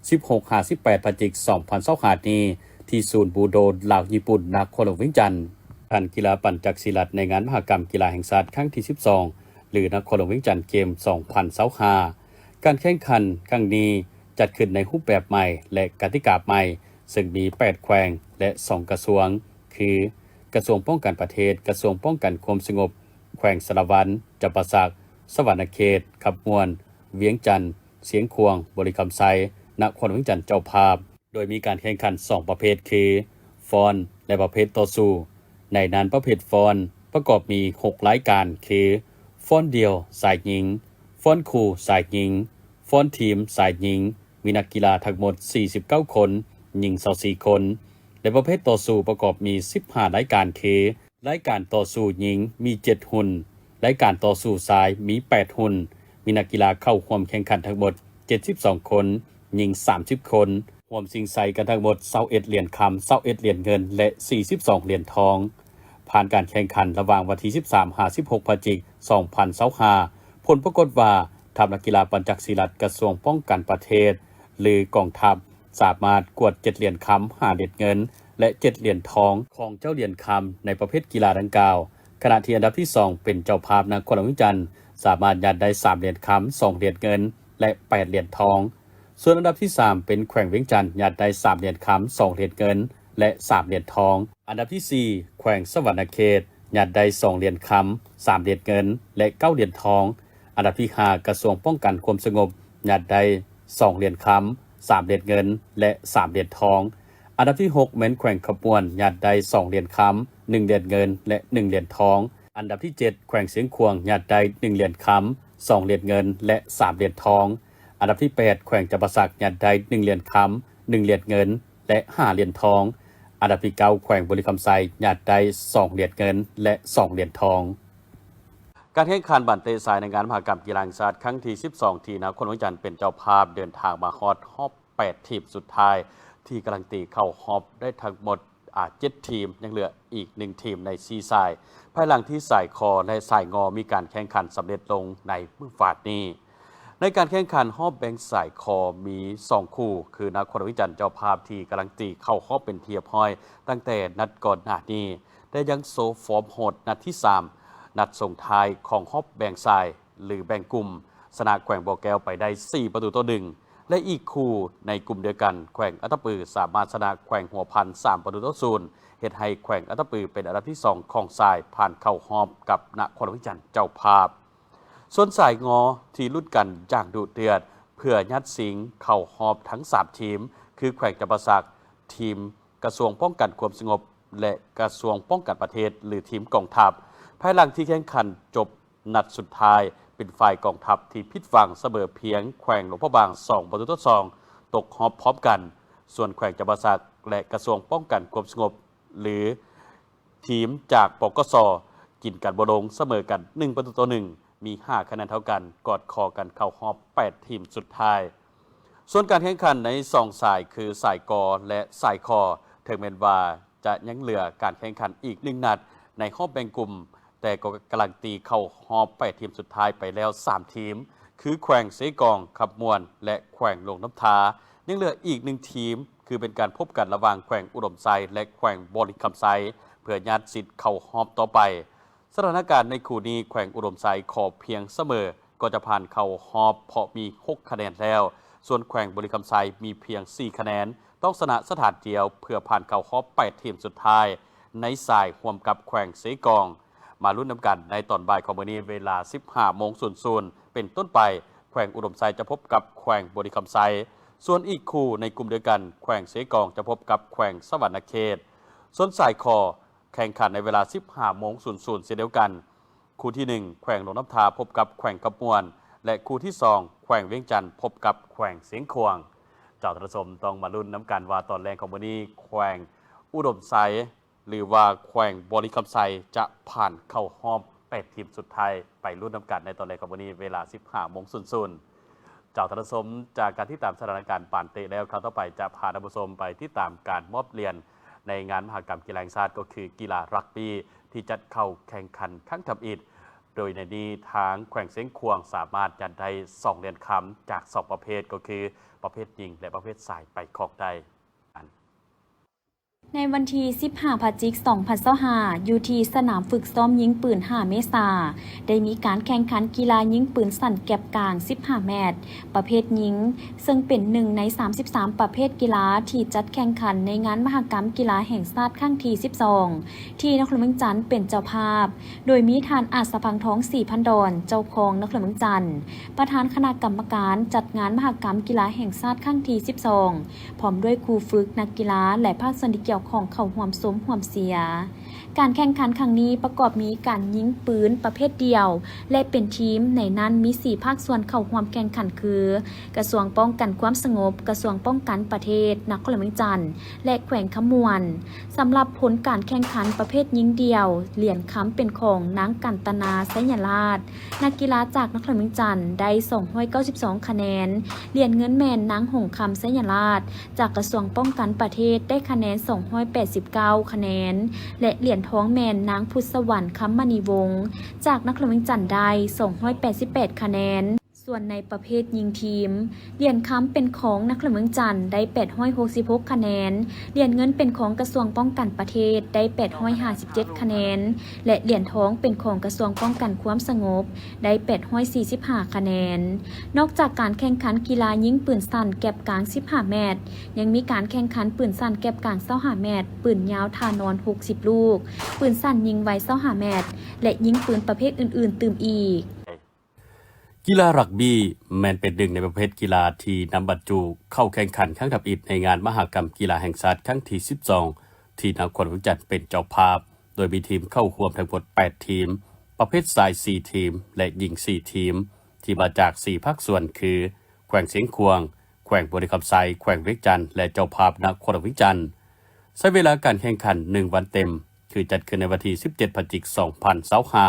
ສິບຫົກຫາສິບແປດພະຈິກສອງພັນຊາວຫ້ານີ້ ທີ່ສູນບູໂດລາວຍີ່ປຸ່ນ ນະຄອນຫຼວງວຽງຈັນ. ການກິລາປັນຈັກສີລັດໃນງານມະຫະກຳກິລາແຫ່ງຊາດຄັ້ງທີສິບສອງ ຫຼື ນະຄອນຫຼວງວຽງຈັນເກມສອງພັນຊາວຫ້າ. ການແຂ່ງຂັນຄັ້ງນີ້ຈັດຂຶ້ນໃນຮູບແບບໃໝ່ ແລະ ກະຕິກາໃໝ່, ເຊິ່ງມີແປດແຂວງ ແລະ ສອງກະຊວງ ຄື ກະຊວງປ້ອງກັນປະເທດ, ກະຊວງປ້ອງກັນຄວາມສະຫງົບ, ແຂວງສາລະວັນ, ຈຳປາສັກ, ສະຫວັນນະເຂດ, ຄຳມ່ວນ, ວຽງຈັນ, ຊຽງຂວາງ, ບໍລິຄຳໄຊ, ນະຄອນຫຼວງວຽງຈັນເຈົ້າພາບ. ໂດຍມີການແຂ່ງຂັນສອງປະເພດຄື ຟ້ອນ ແລະ ປະເພດຕໍ່ສູ້. ໃນນັ້ນປະເພດຟ້ອນປະກອບມີຫົກລາຍການຄື ຟ້ອນດ່ຽວຊາຍຍິງ, ຟ້ອນຄູ່ຊາຍຍິງ, ຟ້ອນທີມຊາຍຍິງ, ມີນັກກິລາທັງໝົດສີ່ສິບເກົ້າຄົນ, ຍິງຊາວສີ່ຄົນ ແລະ ປະເພດຕໍ່ສູ້ປະກອບມີສິບຫ້າລາຍການຄື ລາຍການຕໍ່ສູ້ຍິງມີເຈັດຮຸ່ນ, ລາຍການຕໍ່ສູ້ຊາຍມີແປດຮຸ່ນ, ມີນັກກິລາເຂົ້າຮ່ວມແຂ່ງຂັນທັງໝົດເຈັດສິບສອງຄົນ, ຍິງສາມສິບຄົນ, ຮ່ວມຊິງໄຊກັນທັງໝົດຊາວເອັດຫຼຽນຄຳ, ຊາວເອັດຫຼຽນເງິນ ແລະ ສີ່ສິບສອງຫຼຽນທອງ. ຜ່ານການແຂ່ງຂັນລະຫວ່າງວັນທີສິບສາມຫາສິບຫົກພະຈິກສອງພັນຊາວຫ້າ ຜົນປາກົດວ່າ ທັບນັກກິລາປັນຈັກສີລັດກະຊວງປ້ອງກັນປະເທດ ຫຼື ກອງທັບ ສາມາດກວາດເຈັດຫຼຽນຄຳ, ຫ້າຫຼຽນເງິນ ແລະ ເຈັດຫຼຽນທອງ ຄອງເຈົ້າຫຼຽນຄຳໃນປະເພດກິລາດັ່ງກ່າວ, ຂະນະທີ່ອັນດັບທີສອງເປັນເຈົ້າພາບນະຄອນຫຼວງວຽງຈັນ ສາມາດຍາດໄດ້ສາມຫຼຽນຄຳ, ສອງຫຼຽນເງິນ ແລະ ແປດຫຼຽນທອງ. ສ່ວນອັນດັບທີສາມເປັນແຂວງວຽງຈັນ ຍາດໄດ້ສາມຫຼຽນຄຳ, ສອງຫຼຽນເງິນ ແລະ ສາມຫຼຽນທອງ. ອັນດັບທີສີ່ ແຂວງສະຫວັນນະເຂດ ຍາດໄດ້ສອງຫຼຽນຄຳ, ສາມຫຼຽນເງິນ ແລະ ເກົ້າຫຼຽນທອງ. ອັນດັບທີຫ້າ ກະຊວງປ້ອງກັນຄວາມສະຫງົບ ຍາດໄດ້ສອງຫຼຽນຄຳ, ສາມຫຼຽນເງິນ ແລະ ສາມຫຼຽນທອງ. ອັນດັບທີຫົກແມ່ນແຂວງຄຳມ່ວນ ຍາດໄດ້ສອງຫຼຽນຄຳ, ໜຶ່ງຫຼຽນເງິນ ແລະ ໜຶ່ງຫຼຽນທອງ. ອັນດັບທີເຈັດແຂວງຊຽງຂວາງ ຍາດໄດ້ໜຶ່ງຫຼຽນຄຳ, ສອງຫຼຽນເງິນ ແລະ ສາມຫຼຽນທອງ. ອັນດັບທີແປດແຂວງຈຳປາສັກ ຍາດໄດ້ໜຶ່ງຫຼຽນຄຳ, ໜຶ່ງຫຼຽນເງິນ ແລະ ຫ້າຫຼຽນທອງ. ອັນດັບທີເກົ້າແຂວງບໍລິຄຳໄຊ ຍາດໄດ້ສອງຫຼຽນເງິນ ແລະ ສອງຫຼຽນທອງ. ການແຂ່ງຂັນບານເຕະຊາຍໃນງານມະຫະກຳກິລາແຫ່ງຊາດຄັ້ງທີສິບສອງ ທີ່ນະຄອນຫຼວງວຽງຈັນເປັນເຈົ້າພາບ ເດີນທາງມາຮອດຮອບແປດທີມສຸດທ້າຍ ທີ່ກາຣັນຕີເຂົ້າຮອບໄດ້ທັງໝົດ ອາ ເຈັດທີມ, ຍັງເຫຼືອອີກໜຶ່ງທີມໃນສີ່ສາຍ ພາຍຫຼັງທີ່ສາຍຄໍ ແລະ ສາຍງໍ ມີການແຂ່ງຂັນສຳເລັດລົງໃນມື້ວານນີ້. ໃນການແຂ່ງຂັນຮອບແບ່ງສາຍຄໍມີສອງຄູ່ ຄືນະຄອນຫຼວງວຽງຈັນເຈົ້າພາບທີ່ກາຣັນຕີເຂົ້າຮອບເປັນທີ່ຮຽບຮ້ອຍຕັ້ງແຕ່ນັດກ່ອນໜ້ານີ້ ແຕ່ຍັງໂຊຟອມໂຫດນັດທີສາມ ນັດສົ່ງທ້າຍຂອງຮອບແບ່ງສາຍ ຫຼື ແບ່ງກຸ່ມ ຊະນະແຂວງບໍ່ແກ້ວໄປໄດ້ສີ່ປະຕູຕໍ່ໜຶ່ງ ແລະ ອີກຄູ່ໃນກຸ່ມດຽວກັນ ແຂວງອັດຕະປືສາມາດຊະນະແຂວງຫົວພັນສາມປະຕູຕໍ່ສູນ ເຮັດໃຫ້ແຂວງອັດຕະປືເປັນອັນດັບທີສອງຂອງສາຍ ຜ່ານເຂົ້າຮອບກັບນະຄອນຫຼວງວຽງຈັນເຈົ້າພາບ. ສ່ວນສາຍງໍທີ່ລຸ້ນກັນຢ່າງດຸເດືອດ ເພື່ອຍາດຊິງເຂົ້າຮອບທັງສາມທີມ ຄືແຂວງຈຳປາສັກ, ທີມກະຊວງປ້ອງກັນຄວາມສະຫງົບ ແລະ ກະຊວງປ້ອງກັນປະເທດ ຫຼື ທີມກອງທັບ. ພາຍຫຼັງທີ່ແຂ່ງຂັນຈົບນັດສຸດທ້າຍ ເປັນຝ່າຍກອງທັບທີ່ຜິດຫວັງສະເໝີພຽງແຂວງຫຼວງພະບາງສອງປະຕູຕໍ່ສອງ ຕົກຮອບພ້ອມກັນ. ສ່ວນແຂວງຈຳປາສັກ ແລະ ກະຊວງປ້ອງກັນຄວາມສະຫງົບ ຫຼື ທີມຈາກ ປກສ ກິນກັນບໍ່ລົງ ສະເໝີກັນໜຶ່ງປະຕູຕໍ່ໜຶ່ງ ມີຫ້າຄະແນນເທົ່າກັນ ກອດຄໍກັນເຂົ້າຮອບແປດທີມສຸດທ້າຍ. ສ່ວນການແຂ່ງຂັນໃນສອງສາຍ ຄືສາຍກໍ ແລະ ສາຍຄໍ ເຖິງແມ່ນວ່າຈະຍັງເຫຼືອການແຂ່ງຂັນອີກໜຶ່ງນັດໃນຮອບແບ່ງກຸ່ມ, ແຕ່ກໍກາຣັນຕີເຂົ້າຮອບແປດທີມສຸດທ້າຍໄປແລ້ວສາມທີມ ຄືແຂວງເຊກອງ, ຄຳມ່ວນ ແລະ ແຂວງຫຼວງນ້ຳທາ. ຍັງເຫຼືອອີກໜຶ່ງທີມ ຄືເປັນການພົບກັນລະຫວ່າງແຂວງອຸດົມໄຊ ແລະ ແຂວງບໍລິຄຳໄຊ ເພື່ອຍາດສິດເຂົ້າຮອບຕໍ່ໄປ. ສະຖານະການໃນຄູ່ນີ້ ແຂວງອຸດົມໄຊຂໍພຽງສະເໝີກໍຈະຜ່ານເຂົ້າຮອບ ເພາະມີຫົກຄະແນນແລ້ວ. ສ່ວນແຂວງບໍລິຄຳໄຊມີພຽງສີ່ຄະແນນ, ຕ້ອງຊະນະສະຖານດຽວເພື່ອຜ່ານເຂົ້າຮອບແປດທີມສຸດທ້າຍໃນສາຍຮ່ວມກັບແຂວງເຊກອງ. ມາລຸ້ນນຳກັນໃນຕອນບ່າຍຂອງມື້ນີ້ ເວລາສິບຫ້າໂມງສູນສູນເປັນຕົ້ນໄປ ແຂວງອຸດົມໄຊຈະພົບກັບແຂວງບໍລິຄຳໄຊ. ສ່ວນອີກຄູ່ໃນກຸ່ມດຽວກັນ ແຂວງເຊກອງຈະພົບກັບແຂວງສະຫວັນນະເຂດ. ສ່ວນສາຍຄໍ ແຂ່ງຂັນໃນເວລາສິບຫ້າໂມງສູນສູນເຊັ່ນດຽວກັນ. ຄູ່ທີໜຶ່ງ ແຂວງຫຼວງນ້ຳທາພົບກັບແຂວງຄຳມ່ວນ ແລະ ຄູ່ທີສອງ ແຂວງວຽງຈັນພົບກັບແຂວງຊຽງຂວາງ. ເຈົ້າ ທ່ານຜູ້ຊົມ ຕ້ອງມາລຸ້ນນຳກັນວ່າຕອນແລງຂອງມື້ນີ້ ແຂວງອຸດົມໄຊ ຫຼືວ່າແຂວງບໍລິຄຳໄຊ ຈະຜ່ານເຂົ້າຮອບແປດທີມສຸດທ້າຍ. ໄປລຸ້ນນຳກັນໃນຕອນແລງຂອງມື້ນີ້ ເວລາສິບຫ້າໂມງສູນສູນ. ເຈົ້າ ທ່ານຜູ້ຊົມ, ຈາກການຕິດຕາມສະຖານະການບານເຕະແລ້ວ, ຄາວຕໍ່ໄປຈະພາທ່ານຜູ້ຊົມໄປຕິດຕາມການມອບຫຼຽນໃນງານມະຫະກຳກິລາແຫ່ງຊາດ ກໍຄືກິລາຣັກບີ້ ທີ່ຈັດເຂົ້າແຂ່ງຂັນຄັ້ງທຳອິດ, ໂດຍໃນນີ້ທາງແຂວງຊຽງຂວາງສາມາດຍາດໄດ້ສອງຫຼຽນຄຳຈາກສອງປະເພດ ກໍຄືປະເພດຍິງ ແລະ ປະເພດຊາຍໄປຄອງໄດ້. ໃນວັນທີສິບຫ້າ ພະຈິກ ສອງພັນຊາວຫ້າ ຢູ່ທີ່ສະໜາມຝຶກຊ້ອມຍິງປືນ ຫ້າ ເມສາ ໄດ້ມີການແຂ່ງຂັນກິລາຍິງປືນສັ້ນແກັບກາງ ສິບຫ້າ ແມັດ ປະເພດຍິງ, ເຊິ່ງເປັນໜຶ່ງໃນສາມສິບສາມປະເພດກິລາທີ່ຈັດແຂ່ງຂັນໃນງານມະຫະກຳກິລາແຫ່ງຊາດຄັ້ງທີສິບສອງ ທີ່ນະຄອນຫຼວງວຽງຈັນເປັນເຈົ້າພາບ, ໂດຍມີທ່ານ ອາດສະພັງທອງ ສີພັນດອນ ເຈົ້າຄອງນະຄອນຫຼວງວຽງຈັນ, ປະທານຄະນະກຳມະການຈັດງານມະຫະກຳກິລາແຫ່ງຊາດຄັ້ງທີສິບສອງ ພ້ອມດ້ວຍຄູຝຶກ, ນັກກິລາ ແລະ ພາກສ່ວນທີ່ກ່ຽວຂ້ອງເຂົ້າຮ່ວມຊົມຮ່ວມເຊຍ. ການແຂ່ງຂັນຄັ້ງນີ້ປະກອບມີການຍິງປືນປະເພດດຽວ ແລະ ເປັນທີມ, ໃນນັ້ນມີສີ່ພາກສ່ວນເຂົ້າຮ່ວມແຂ່ງຂັນຄື ກະຊວງປ້ອງກັນຄວາມສະຫງົບ, ກະຊວງປ້ອງກັນປະເທດ, ນະຄອນຫຼວງວຽງຈັນ ແລະ ແຂວງຄຳມ່ວນ. ສຳລັບຜົນການແຂ່ງຂັນປະເພດຍິງດຽວ, ຫຼຽນຄຳເປັນຂອງນາງ ກັນຕະນາ ໄຊຍະລາດ, ນັກກິລາຈາກນະຄອນຫຼວງວຽງຈັນ ໄດ້ສອງຮ້ອຍເກົ້າສິບສອງຄະແນນ, ຫຼຽນເງິນແມ່ນນາງ ຫົງຄຳ ໄຊຍະລາດ ຈາກກະຊວງປ້ອງກັນປະເທດ ໄດ້ຄະແນນສອງຮ້ອຍແປດສິບເກົ້າຄະແນນ ແລະ ຫຼຽນທອງແມ່ນນາງ ພຸດສະຫວັນ ຄຳມະນີວົງ ຈາກນະຄອນຫຼວງວຽງຈັນ ໄດ້ສອງຮ້ອຍແປດສິບແປດຄະແນນ. ສ່ວນໃນປະເພດຍິງທີມ, ຫຼຽນຄຳເປັນຂອງນະຄອນຫຼວງວຽງຈັນ ໄດ້ແປດຮ້ອຍຫົກສິບຫົກຄະແນນ, ຫຼຽນເງິນເປັນຂອງກະຊວງປ້ອງກັນປະເທດ ໄດ້ແປດຮ້ອຍຫ້າສິບເຈັດຄະແນນ ແລະ ຫຼຽນທອງເປັນຂອງກະຊວງປ້ອງກັນຄວາມສະຫງົບ ໄດ້ແປດຮ້ອຍສີ່ສິບຫ້າຄະແນນ. ນອກຈາກການແຂ່ງຂັນກິລາຍິງປືນສັ້ນແກັບກາງ ສິບຫ້າແມັດ, ຍັງມີການແຂ່ງຂັນປືນສັ້ນແກັບກາງ ຊາວຫ້າແມັດ, ປືນຍາວທ່ານອນ ຫົກສິບລູກ, ປືນສັ້ນຍິງໄວ ຊາວຫ້າແມັດ ແລະ ຍິງປືນປະເພດອື່ນໆຕື່ມອີກ. ກິລາຣັກບີ້ແມ່ນເປັນໜຶ່ງໃນປະເພດກິລາທີ່ນຳບັນຈຸເຂົ້າແຂ່ງຂັນຄັ້ງທຳອິດໃນງານມະຫະກຳກິລາແຫ່ງຊາດຄັ້ງທີສິບສອງ ທີ່ນະຄອນຫຼວງວຽງຈັນເປັນເຈົ້າພາບ, ໂດຍມີທີມເຂົ້າຮ່ວມທັງໝົດແປດທີມ, ປະເພດຊາຍສີ່ທີມ ແລະ ຍິງສີ່ທີມ ທີ່ມາຈາກສີ່ພາກສ່ວນຄື ແຂວງຊຽງຂວາງ, ແຂວງບໍລິຄຳໄຊ, ແຂວງວຽງຈັນ ແລະ ເຈົ້າພາບນະຄອນຫຼວງວຽງຈັນ. ໃຊ້ເວລາການແຂ່ງຂັນໜຶ່ງວັນເຕັມ, ຄືຈັດຂຶ້ນໃນວັນທີສິບເຈັດ ພະຈິກ ສອງພັນຊາວຫ້າ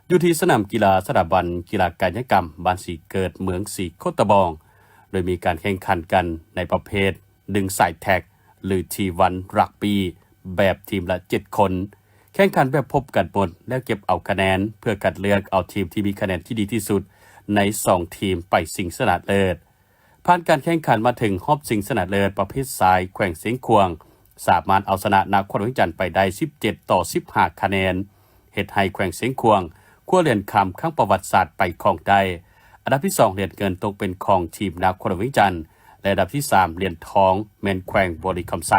ຢູ່ທີ່ສະໜາມກິລາສະຖາບັນກິລາກາຍະກຳ ບ້ານສີເກີດ ເມືອງສີໂຄດຕະບອງ, ໂດຍມີການແຂ່ງຂັນກັນໃນປະເພດດຶງສາຍແທັກ ຫຼື ທີວັນຣັກບີ້ ແບບທີມລະເຈັດຄົນ. ແຂ່ງຂັນແບບພົບກັນໝົດ ແລ້ວເກັບເອົາຄະແນນ ເພື່ອຄັດເລືອກເອົາທີມທີ່ມີຄະແນນທີ່ດີທີ່ສຸດໃນສອງທີມໄປຊິງຊະນະເລີດ. ຜ່ານການແຂ່ງຂັນມາເຖິງຮອບຊິງຊະນະເລີດປະເພດຊາຍ, ແຂວງຊຽງຂວາງສາມາດເອົາຊະນະນະຄອນຫຼວງວຽງຈັນໄປໄດ້ສິບເຈັດຕໍ່ສິບຫ້າຄະແນນ, ເຮັດໃຫ້ແຂວງຊຽງຂວາງຄວ້າຫຼຽນຄຳຄັ້ງປະຫວັດສາດໄປຄອງໄດ້. ອັນດັບທີສອງຫຼຽນເງິນຕົກເປັນຂອງທີມນະຄອນຫຼວງວຽງຈັນ ແລະ ອັນດັບທີສາມຫຼຽນທອງແມ່ນແຂວງບໍລິຄຳໄຊ.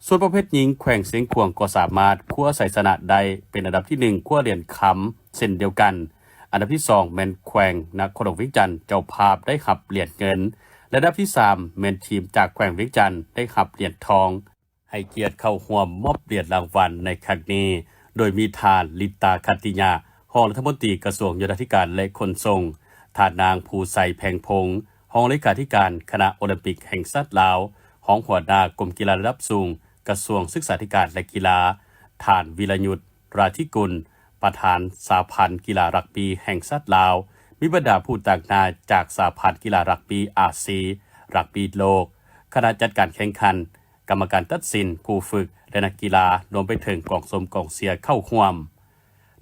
ສ່ວນປະເພດຍິງ, ແຂວງຊຽງຂວາງກໍສາມາດຄວ້າໄຊຊະນະໄດ້ເປັນອັນດັບທີໜຶ່ງ ຄວ້າຫຼຽນຄຳເຊັ່ນດຽວກັນ. ອັນດັບທີສອງແມ່ນແຂວງນະຄອນຫຼວງວຽງຈັນເຈົ້າພາບໄດ້ຮັບຫຼຽນເງິນ ແລະ ອັນດັບທີສາມແມ່ນທີມຈາກແຂວງວຽງຈັນໄດ້ຮັບຫຼຽນທອງ. ໃຫ້ກຽດເຂົ້າຮ່ວມມອບຫຼຽນລາງວັນໃນຄັ້ງນີ້ ໂດຍມີທ່ານ ລິດຕາ ຂັນຕິຍະ ຮອງລັດຖະມົນຕີກະຊວງໂຍທາທິການ ແລະ ຂົນສົ່ງ, ທ່ານນາງ ພູໄຊ ແພງພົງ ຮອງເລຂາທິການຄະນະໂອລິມປິກແຫ່ງຊາດລາວ, ຮອງຫົວໜ້າກົມກິລາລະດັບສູງ ກະຊວງສຶກສາທິການ ແລະ ກິລາ, ທ່ານ ວິລະຍຸດ ຣາທິກຸນ ປະທານສະຫະພັນກິລາຣັກບີ້ແຫ່ງຊາດລາວ, ມີບັນດາຜູ້ຕາງໜ້າຈາກສະຫະພັນກິລາຣັກບີ້ອາຊີ, ຣັກບີ້ໂລກ, ຄະນະຈັດການແຂ່ງຂັນ, ກຳມະການຕັດສິນ, ຜູ້ຝຶກ ແລະ ນັກກິລາ, ລວມໄປເຖິງກອງຊົມກອງເຊຍເຂົ້າຮ່ວມ.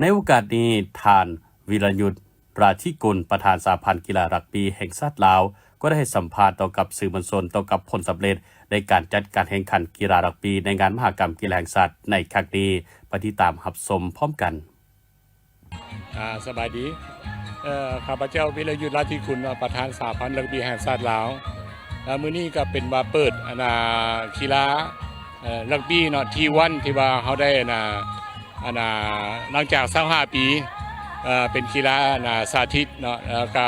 ໃນໂອກາດນີ້, ທ່ານ ວິລະຍຸດ ຣາທິກຸນ ປະທານສະຫະພັນກິລາຣັກບີ້ແຫ່ງຊາດລາວ ກໍໄດ້ໃຫ້ສຳພາດຕໍ່ກັບສື່ມວນຊົນ ຕໍ່ກັບຜົນສຳເລັດໃນການຈັດການແຂ່ງຂັນກິລາຣັກບີ້ໃນງານມະຫະກຳກິລາແຫ່ງຊາດໃນຄັ້ງນີ້. ໄປຕິດຕາມຮັບຊົມພ້ອມກັນ. ອ່າ ສະບາຍດີ. ເອີ ຂ້າພະເຈົ້າ ວິລະຍຸດ ລາທິຄຸນ ເນາະ ປະທານສະຫະພັນຣັກບີ້ແຫ່ງຊາດລາວ. ແລ້ວມື້ນີ້ກໍເປັນວ່າເປີດ ອັນນ່າ ກິລາ ເອີ ຣັກບີ້ເນາະ ທີວັນ ທີ່ວ່າເຮົາໄດ້ ອັນນ່າ ອັນນ່າ ຫຼັງຈາກຊາວຫ້າປີ ເອີ ເປັນກິລາ ອັນນ່າ ສາທິດເນາະ ແລ້ວກໍ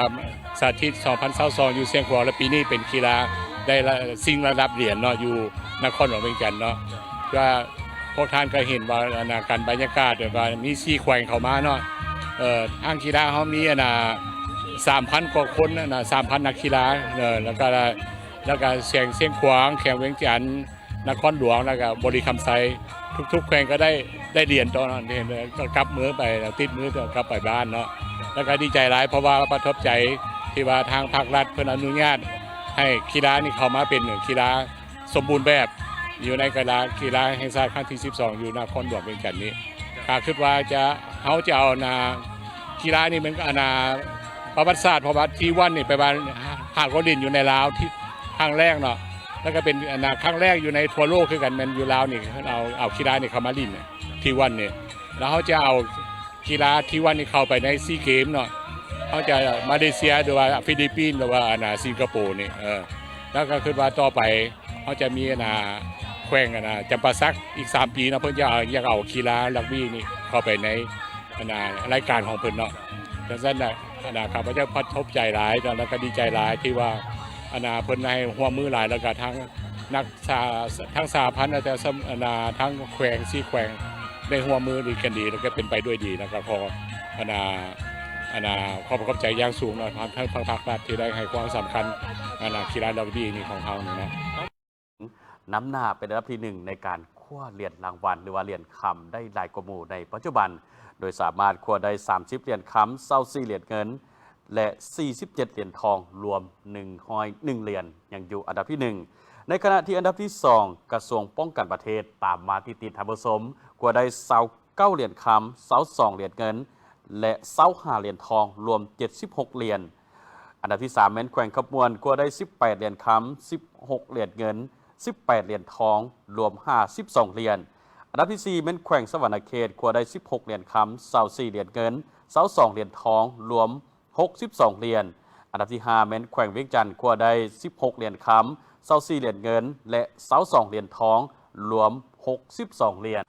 ສາທິດສອງພັນຊາວສອງ ຢູ່ຊຽງຂວາງ ແລະ ປີນີ້ເປັນກິລາໄດ້ລະ ຊິງລະດັບຫຼຽນເນາະ ຢູ່ນະຄອນຫຼວງວຽງຈັນເນາະ. ກໍພວກທ່ານກໍເຫັນວ່າ ອັນນ່າ ການບັນຍາກາດ ແບບວ່າມີສີ່ແຂວງເຂົ້າມາເນາະ ເອີ ທາງກິລາເຮົາມີ ອັນນ່າ ສາມພັນກວ່າຄົນ ອັນນ່າ ສາມພັນນັກກິລາ ເອີ ແລ້ວກໍ ແລ້ວກໍແຂວງຊຽງຂວາງ ແຂວງວຽງຈັນ ນະຄອນຫຼວງ ແລ້ວກໍບໍລິຄຳໄຊ ທຸກໆແຂວງກໍໄດ້ ໄດ້ຫຼຽນຕໍ່ເນາະ ເຫັນ ກໍກັບມືໄປ ຕິດມືກັບໄປບ້ານເນາະ. ແລ້ວກໍດີໃຈຫຼາຍ ເພາະວ່າປະທັບໃຈທີ່ວ່າທາງພາກລັດເພິ່ນອະນຸຍາດໃຫ້ກິລານີ້ເຂົ້າມາເປັນກິລາສົມບູນແບບ ຢູ່ໃນກິລາ ກິລາແຫ່ງຊາດຄັ້ງທີສິບສອງ ຢູ່ນະຄອນຫຼວງວຽງຈັນນີ້. ກໍຄິດວ່າຈະ ເຮົາຈະເອົາ ອັນນ່າ ກິລານີ້ແມ່ນ ອັນນ່າ ປະຫວັດສາດ ເພາະວ່າທີວັນນີ້ແປວ່າຫາກໍຫຼິ້ນຢູ່ໃນລາວທີ່ຄັ້ງແລກເນາະ ແລ້ວກໍເປັນ ອັນນ່າ ຄັ້ງແລກຢູ່ໃນທົ່ວໂລກຄືກັນ ແມ່ນຢູ່ລາວນີ້ ເຮົາເອົາ ເອົາກິລານີ້ເຂົ້າມາຫຼິ້ນ ທີວັນນີ້ ແລ້ວເຮົາຈະເອົາກິລາທີວັນນີ້ເຂົ້າໄປໃນຊີເກມເນາະ ເຮົາຈະມາເລເຊຍ ຫຼືວ່າຟີລິບປິນ ຫຼືວ່າ ອັນນ່າ ສິງກະໂປນີ້ ເອີ ແລ້ວກໍຄິດວ່າຕໍ່ໄປ ເຮົາຈະມີ ອັນນ່າ ແຂວງ ອັນນ່າ ຈຳປາສັກ ອີກສາມປີເນາະ ເພິ່ນຈະເອົາ ຢາກເອົາກິລາຣັກບີ້ນີ້ເຂົ້າໄປໃນ ອັນນ່າ ລາຍການຂອງເພິ່ນເນາະ. ຈັ່ງຊັ້ນນະ ອັນນ່າ ຂ້າພະເຈົ້າປະທັບໃຈຫຼາຍເນາະ ແລ້ວກໍດີໃຈຫຼາຍທີ່ວ່າ ອັນນ່າ ເພິ່ນໃຫ້ຄວາມຮ່ວມມືຫຼາຍ ແລ້ວກໍທັງນັກສາ ທັງສະຫະພັນ ແລ້ວແຕ່ ອັນນ່າ ທັງແຂວງ ສີ່ແຂວງ ໄດ້ຮ່ວມມືດີກັນດີ ແລ້ວກໍເປັນໄປດ້ວຍດີ ແລ້ວກໍຂໍ ອັນນ່າ ອັນນ່າ ຂອບພະຂອບໃຈຢ່າງສູງເນາະ ທາງ ທາງພາກລັດທີ່ໄດ້ໃຫ້ຄວາມສຳຄັນ ອັນນ່າ ກິລາຣັກບີ້ນີ້ຂອງເຮົານີ້ເນາະ. ນຳໜ້າເປັນອັນດັບທີໜຶ່ງໃນການຄວ້າຫຼຽນລາງວັນ ຫຼືວ່າຫຼຽນຄຳໄດ້ຫຼາຍກວ່າໝູ່ໃນປັດຈຸບັນ, ໂດຍສາມາດຄວ້າໄດ້ສາມສິບຫຼຽນຄຳ, ຊາວສີ່ຫຼຽນເງິນ ແລະ ສີ່ສິບເຈັດຫຼຽນທອງ, ລວມໜຶ່ງຮ້ອຍໜຶ່ງຫຼຽນ, ຍັງຢູ່ອັນດັບທີໜຶ່ງ. ໃນຂະນະທີ່ອັນດັບທີສອງ ກະຊວງປ້ອງກັນປະເທດຕາມມາຕິດໆ ທ່ານຜູ້ຊົມ, ຄວ້າໄດ້ຊາວເກົ້າຫຼຽນຄຳ, ຊາວສອງຫຼຽນເງິນ ແລະ ຊາວຫ້າຫຼຽນທອງ, ລວມເຈັດສິບຫົກຫຼຽນ. ອັນດັບທີສາມແມ່ນແຂວງຄຳມ່ວນ ຄວ້າໄດ້ສິບແປດຫຼຽນຄຳ, ສິບຫົກຫຼຽນເງິນ, ສິບແປດຫຼຽນທອງ, ລວມຫ້າສິບສອງຫຼຽນ. ອັນດັບທີສີ່ແມ່ນແຂວງສະຫວັນນະເຂດ ຄວ້າໄດ້ສິບຫົກຫຼຽນຄຳ, ຊາວສີ່ຫຼຽນເງິນ, ຊາວສອງຫຼຽນທອງ, ລວມຫົກສິບສອງຫຼຽນ. ອັນດັບທີຫ້າແມ່ນແຂວງວຽງຈັນ ຄວ້າໄດ້ສິບຫົກຫຼຽນຄຳ, ຊາວສີ່ຫຼຽນເງິນ ແລະ ຊາວສອງຫຼຽນທອງ, ລວມຫົກສິບສອງຫຼຽນ.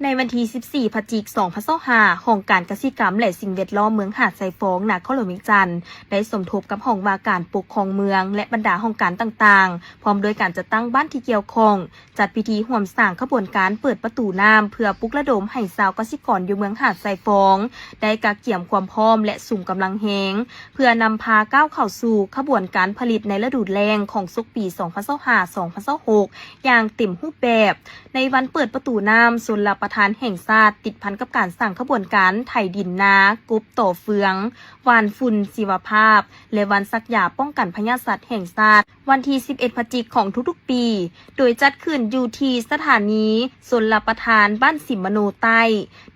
ໃນວັນທີສິບສີ່ ພະຈິກ ສອງພັນຊາວຫ້າ ຫ້ອງການກະສິກຳ ແລະ ສິ່ງແວດລ້ອມເມືອງຫາດຊາຍຟອງ ນະຄອນຫຼວງວຽງຈັນ ໄດ້ສົມທົບກັບຫ້ອງວ່າການປົກຄອງເມືອງ ແລະ ບັນດາຫ້ອງການຕ່າງໆ ພ້ອມດ້ວຍການຈັດຕັ້ງບ້ານທີ່ກ່ຽວຂ້ອງ ຈັດພິທີຮ່ວມສ້າງຂະບວນການເປີດປະຕູນ້ຳ ເພື່ອປຸກລະດົມໃຫ້ຊາວກະສິກອນຢູ່ເມືອງຫາດຊາຍຟອງ ໄດ້ກະກຽມຄວາມພ້ອມ ແລະ ສຸມກຳລັງແຮງ ເພື່ອນຳພາກ້າວເຂົ້າສູ່ຂະບວນການຜະລິດໃນລະດູແລ້ງຂອງສົກປີ ສອງພັນຊາວຫ້າ ສອງພັນຊາວຫົກ ຢ່າງເຕັມຮູບແບບ. ໃນວັນເປີດປະຕູນ້ຳຊົນລະປະທານແຫ່ງຊາດ ຕິດພັນກັບການສ້າງຂະບວນການໄຖດິນນາ, ກົບຕໍເຟືອງ, ຫວ່ານຝຸ່ນຊີວະພາບ ແລະ ວັນສັກຢາປ້ອງກັນພະຍາດສັດແຫ່ງຊາດ ວັນທີສິບເອັດ ພະຈິກຂອງທຸກໆປີ ໂດຍຈັດຂຶ້ນຢູ່ທີ່ສະຖານີຊົນລະປະທານບ້ານສິມມະໂນໃຕ້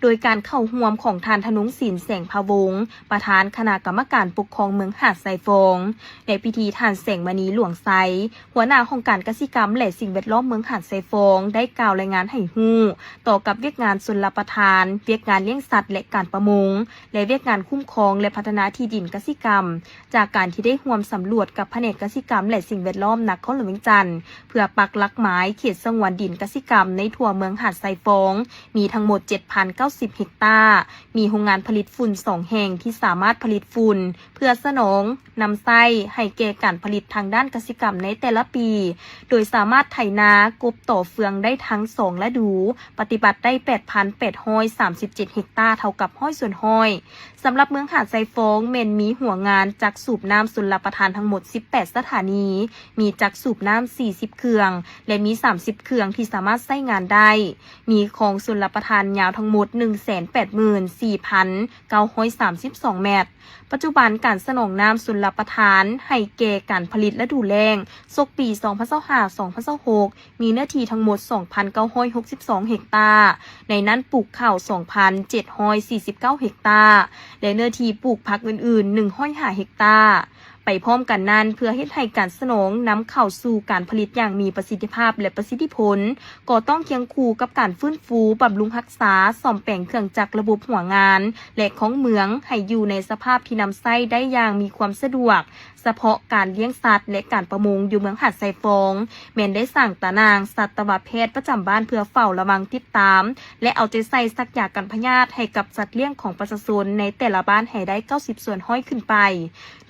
ໂດຍການເຂົ້າຮ່ວມຂອງທ່ານ ທະນົງສິນ ແສງພະວົງ ປະທານຄະນະກຳມະການປົກຄອງເມືອງຫາດຊາຍຟອງ. ໃນພິທີ ທ່ານ ແສງມະນີ ຫຼວງໄຊ ຫົວໜ້າຫ້ອງການກະສິກຳ ແລະ ສິ່ງແວດລ້ອມເມືອງຫາດຊາຍຟອງ ໄດ້ກ່າວລາຍງານໃຫ້ຮູ້ຕໍ່ກັບວຽກງານຊົນລະປະທານ, ວຽກງານລ້ຽງສັດ ແລະ ການປະມົງ ແລະ ວຽກງານຄຸ້ມຄອງ ແລະ ພັດທະນາທີ່ດິນກະສິກຳ ຈາກການທີ່ໄດ້ຮ່ວມສຳຫຼວດກັບພະແນກກະສິກຳ ແລະ ສິ່ງແວດລ້ອມນະຄອນຫຼວງວຽງຈັນ ເພື່ອປັກຫຼັກໝາຍເຂດສະຫງວນດິນກະສິກຳໃນທົ່ວເມືອງຫາດຊາຍຟອງ ມີທັງໝົດ ເຈັດພັນເກົ້າສິບເຮັກຕາ, ມີໂຮງງານຜະລິດຝຸ່ນສອງແຫ່ງທີ່ສາມາດຜະລິດຝຸ່ນ ເພື່ອສະໜອງນຳໃຊ້ໃຫ້ແກ່ການຜະລິດທາງດ້ານກະສິກຳໃນແຕ່ລະປີ, ໂດຍສາມາດໄຖນາ, ກົບຕໍເຟືອງໄດ້ທັງສອງລະດູ, ປະຕິບັດໄດ້ ແປດພັນແປດຮ້ອຍສາມສິບເຈັດເຮັກຕາ, ເທົ່າກັບຮ້ອຍສ່ວນຮ້ອຍ. ສຳລັບເມືອງຫາດຊາຍຟອງ ແມ່ນມີຫົວງານຈັກສູບນ້ຳຊົນລະປະທານທັງໝົດ ສິບແປດສະຖານີ, ມີຈັກສູບນ້ຳ ສີ່ສິບເຄື່ອງ ແລະ ມີ ສາມສິບເຄື່ອງທີ່ສາມາດໃຊ້ງານໄດ້, ມີຄອງຊົນລະປະທານຍາວທັງໝົດ ໜຶ່ງແສນແປດໝື່ນສີ່ພັນເກົ້າຮ້ອຍສາມສິບສອງແມັດ. ປັດຈຸບັນການສະໜອງນ້ຳຊົນລະປະທານໃຫ້ແກ່ການຜະລິດລະດູແລ້ງ ສົກປີ ສອງພັນຊາວຫ້າ ສອງພັນຊາວຫົກ ມີເນື້ອທີ່ທັງໝົດ ສອງພັນເກົ້າຮ້ອຍຫົກສິບສອງເຮັກຕາ, ໃນນັ້ນປູກເຂົ້າ ສອງພັນເຈັດຮ້ອຍສີ່ສິບເກົ້າເຮັກຕາ ແລະ ເນື້ອທີ່ປູກຜັກອື່ນໆ ໜຶ່ງຮ້ອຍຫ້າເຮັກຕາ. ໄປພ້ອມກັນນັ້ນ, ເພື່ອເຮັດໃຫ້ການສະໜອງນຳເຂົ້າສູ່ການຜະລິດຢ່າງມີປະສິດທິພາບ ແລະ ປະສິດທິຜົນ, ກໍຕ້ອງຄຽງຄູ່ກັບການຟື້ນຟູ, ບຳລຸງຮັກສາ, ສ້ອມແປງເຄື່ອງຈັກລະບົບຫົວງານ ແລະ ຂອງເມືອງໃຫ້ຢູ່ໃນສະພາບທີ່ນຳໃຊ້ໄດ້ຢ່າງມີຄວາມສະດວກ. ສະເພາະການລ້ຽງສັດ ແລະ ການປະມົງຢູ່ເມືອງຫາດຊາຍຟອງ ແມ່ນໄດ້ສ້າງຕາໜ່າງສັດຕະວະແພດປະຈຳບ້ານເພື່ອເຝົ້າລະວັງ, ຕິດຕາມ ແລະ ເອົາໃຈໃສ່ສັກຢາກັນພະຍາດໃຫ້ກັບສັດລ້ຽງຂອງປະຊາຊົນໃນແຕ່ລະບ້ານໃຫ້ໄດ້ ເກົ້າສິບສ່ວນຮ້ອຍຂຶ້ນໄປ.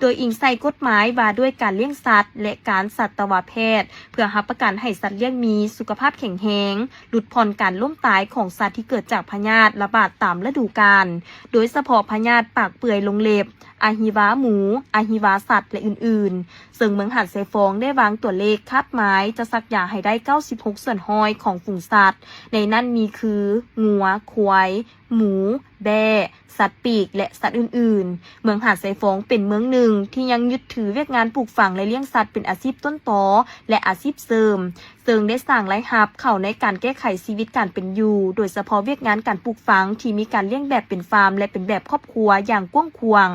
ໂດຍອີງໃສ່ກົດໝາຍວ່າດ້ວຍການລ້ຽງສັດ ແລະ ການສັດຕະວະແພດ ເພື່ອຮັບປະກັນໃຫ້ສັດລ້ຽງມີສຸຂະພາບແຂງແຮງ, ຫຼຸດຜ່ອນການລົ້ມຕາຍຂອງສັດທີ່ເກີດຈາກພະຍາດລະບາດຕາມລະດູການ, ໂດຍສະເພາະພະຍາດປາກເປື່ອຍລົງເລັບ, ອະຫິວາໝູ, ອະຫິວາສັດ ແລະ ອື່ນໆ, ເຊິ່ງເມືອງຫາດຊາຍຟອງໄດ້ວາງຕົວເລກຄາດໝາຍຈະສັກຢາໃຫ້ໄດ້ ເກົ້າສິບຫົກສ່ວນຮ້ອຍຂອງຝູງສັດ, ໃນນັ້ນມີຄື ງົວ, ຄວາຍ, ໝູ, ແບ້, ສັດປີກ ແລະ ສັດອື່ນໆ. ເມືອງຫາດຊາຍຟອງເປັນເມືອງໜຶ່ງທີ່ຍັງຍຶດຖືວຽກງານປູກຝັງ ແລະ ລ້ຽງສັດເປັນອາຊີບຕົ້ນຕໍ ແລະ ອາຊີບເສີມ, ເຊິ່ງໄດ້ສ້າງລາຍຮັບເຂົ້າໃນການແກ້ໄຂຊີວິດການເປັນຢູ່, ໂດຍສະເພາະວຽກງານການປູກຝັງທີ່ມີການລ້ຽງແບບເປັນຟາມ ແລະ ເປັນແບບຄອບຄົວຢ່າງກວ້າງຂວາງ,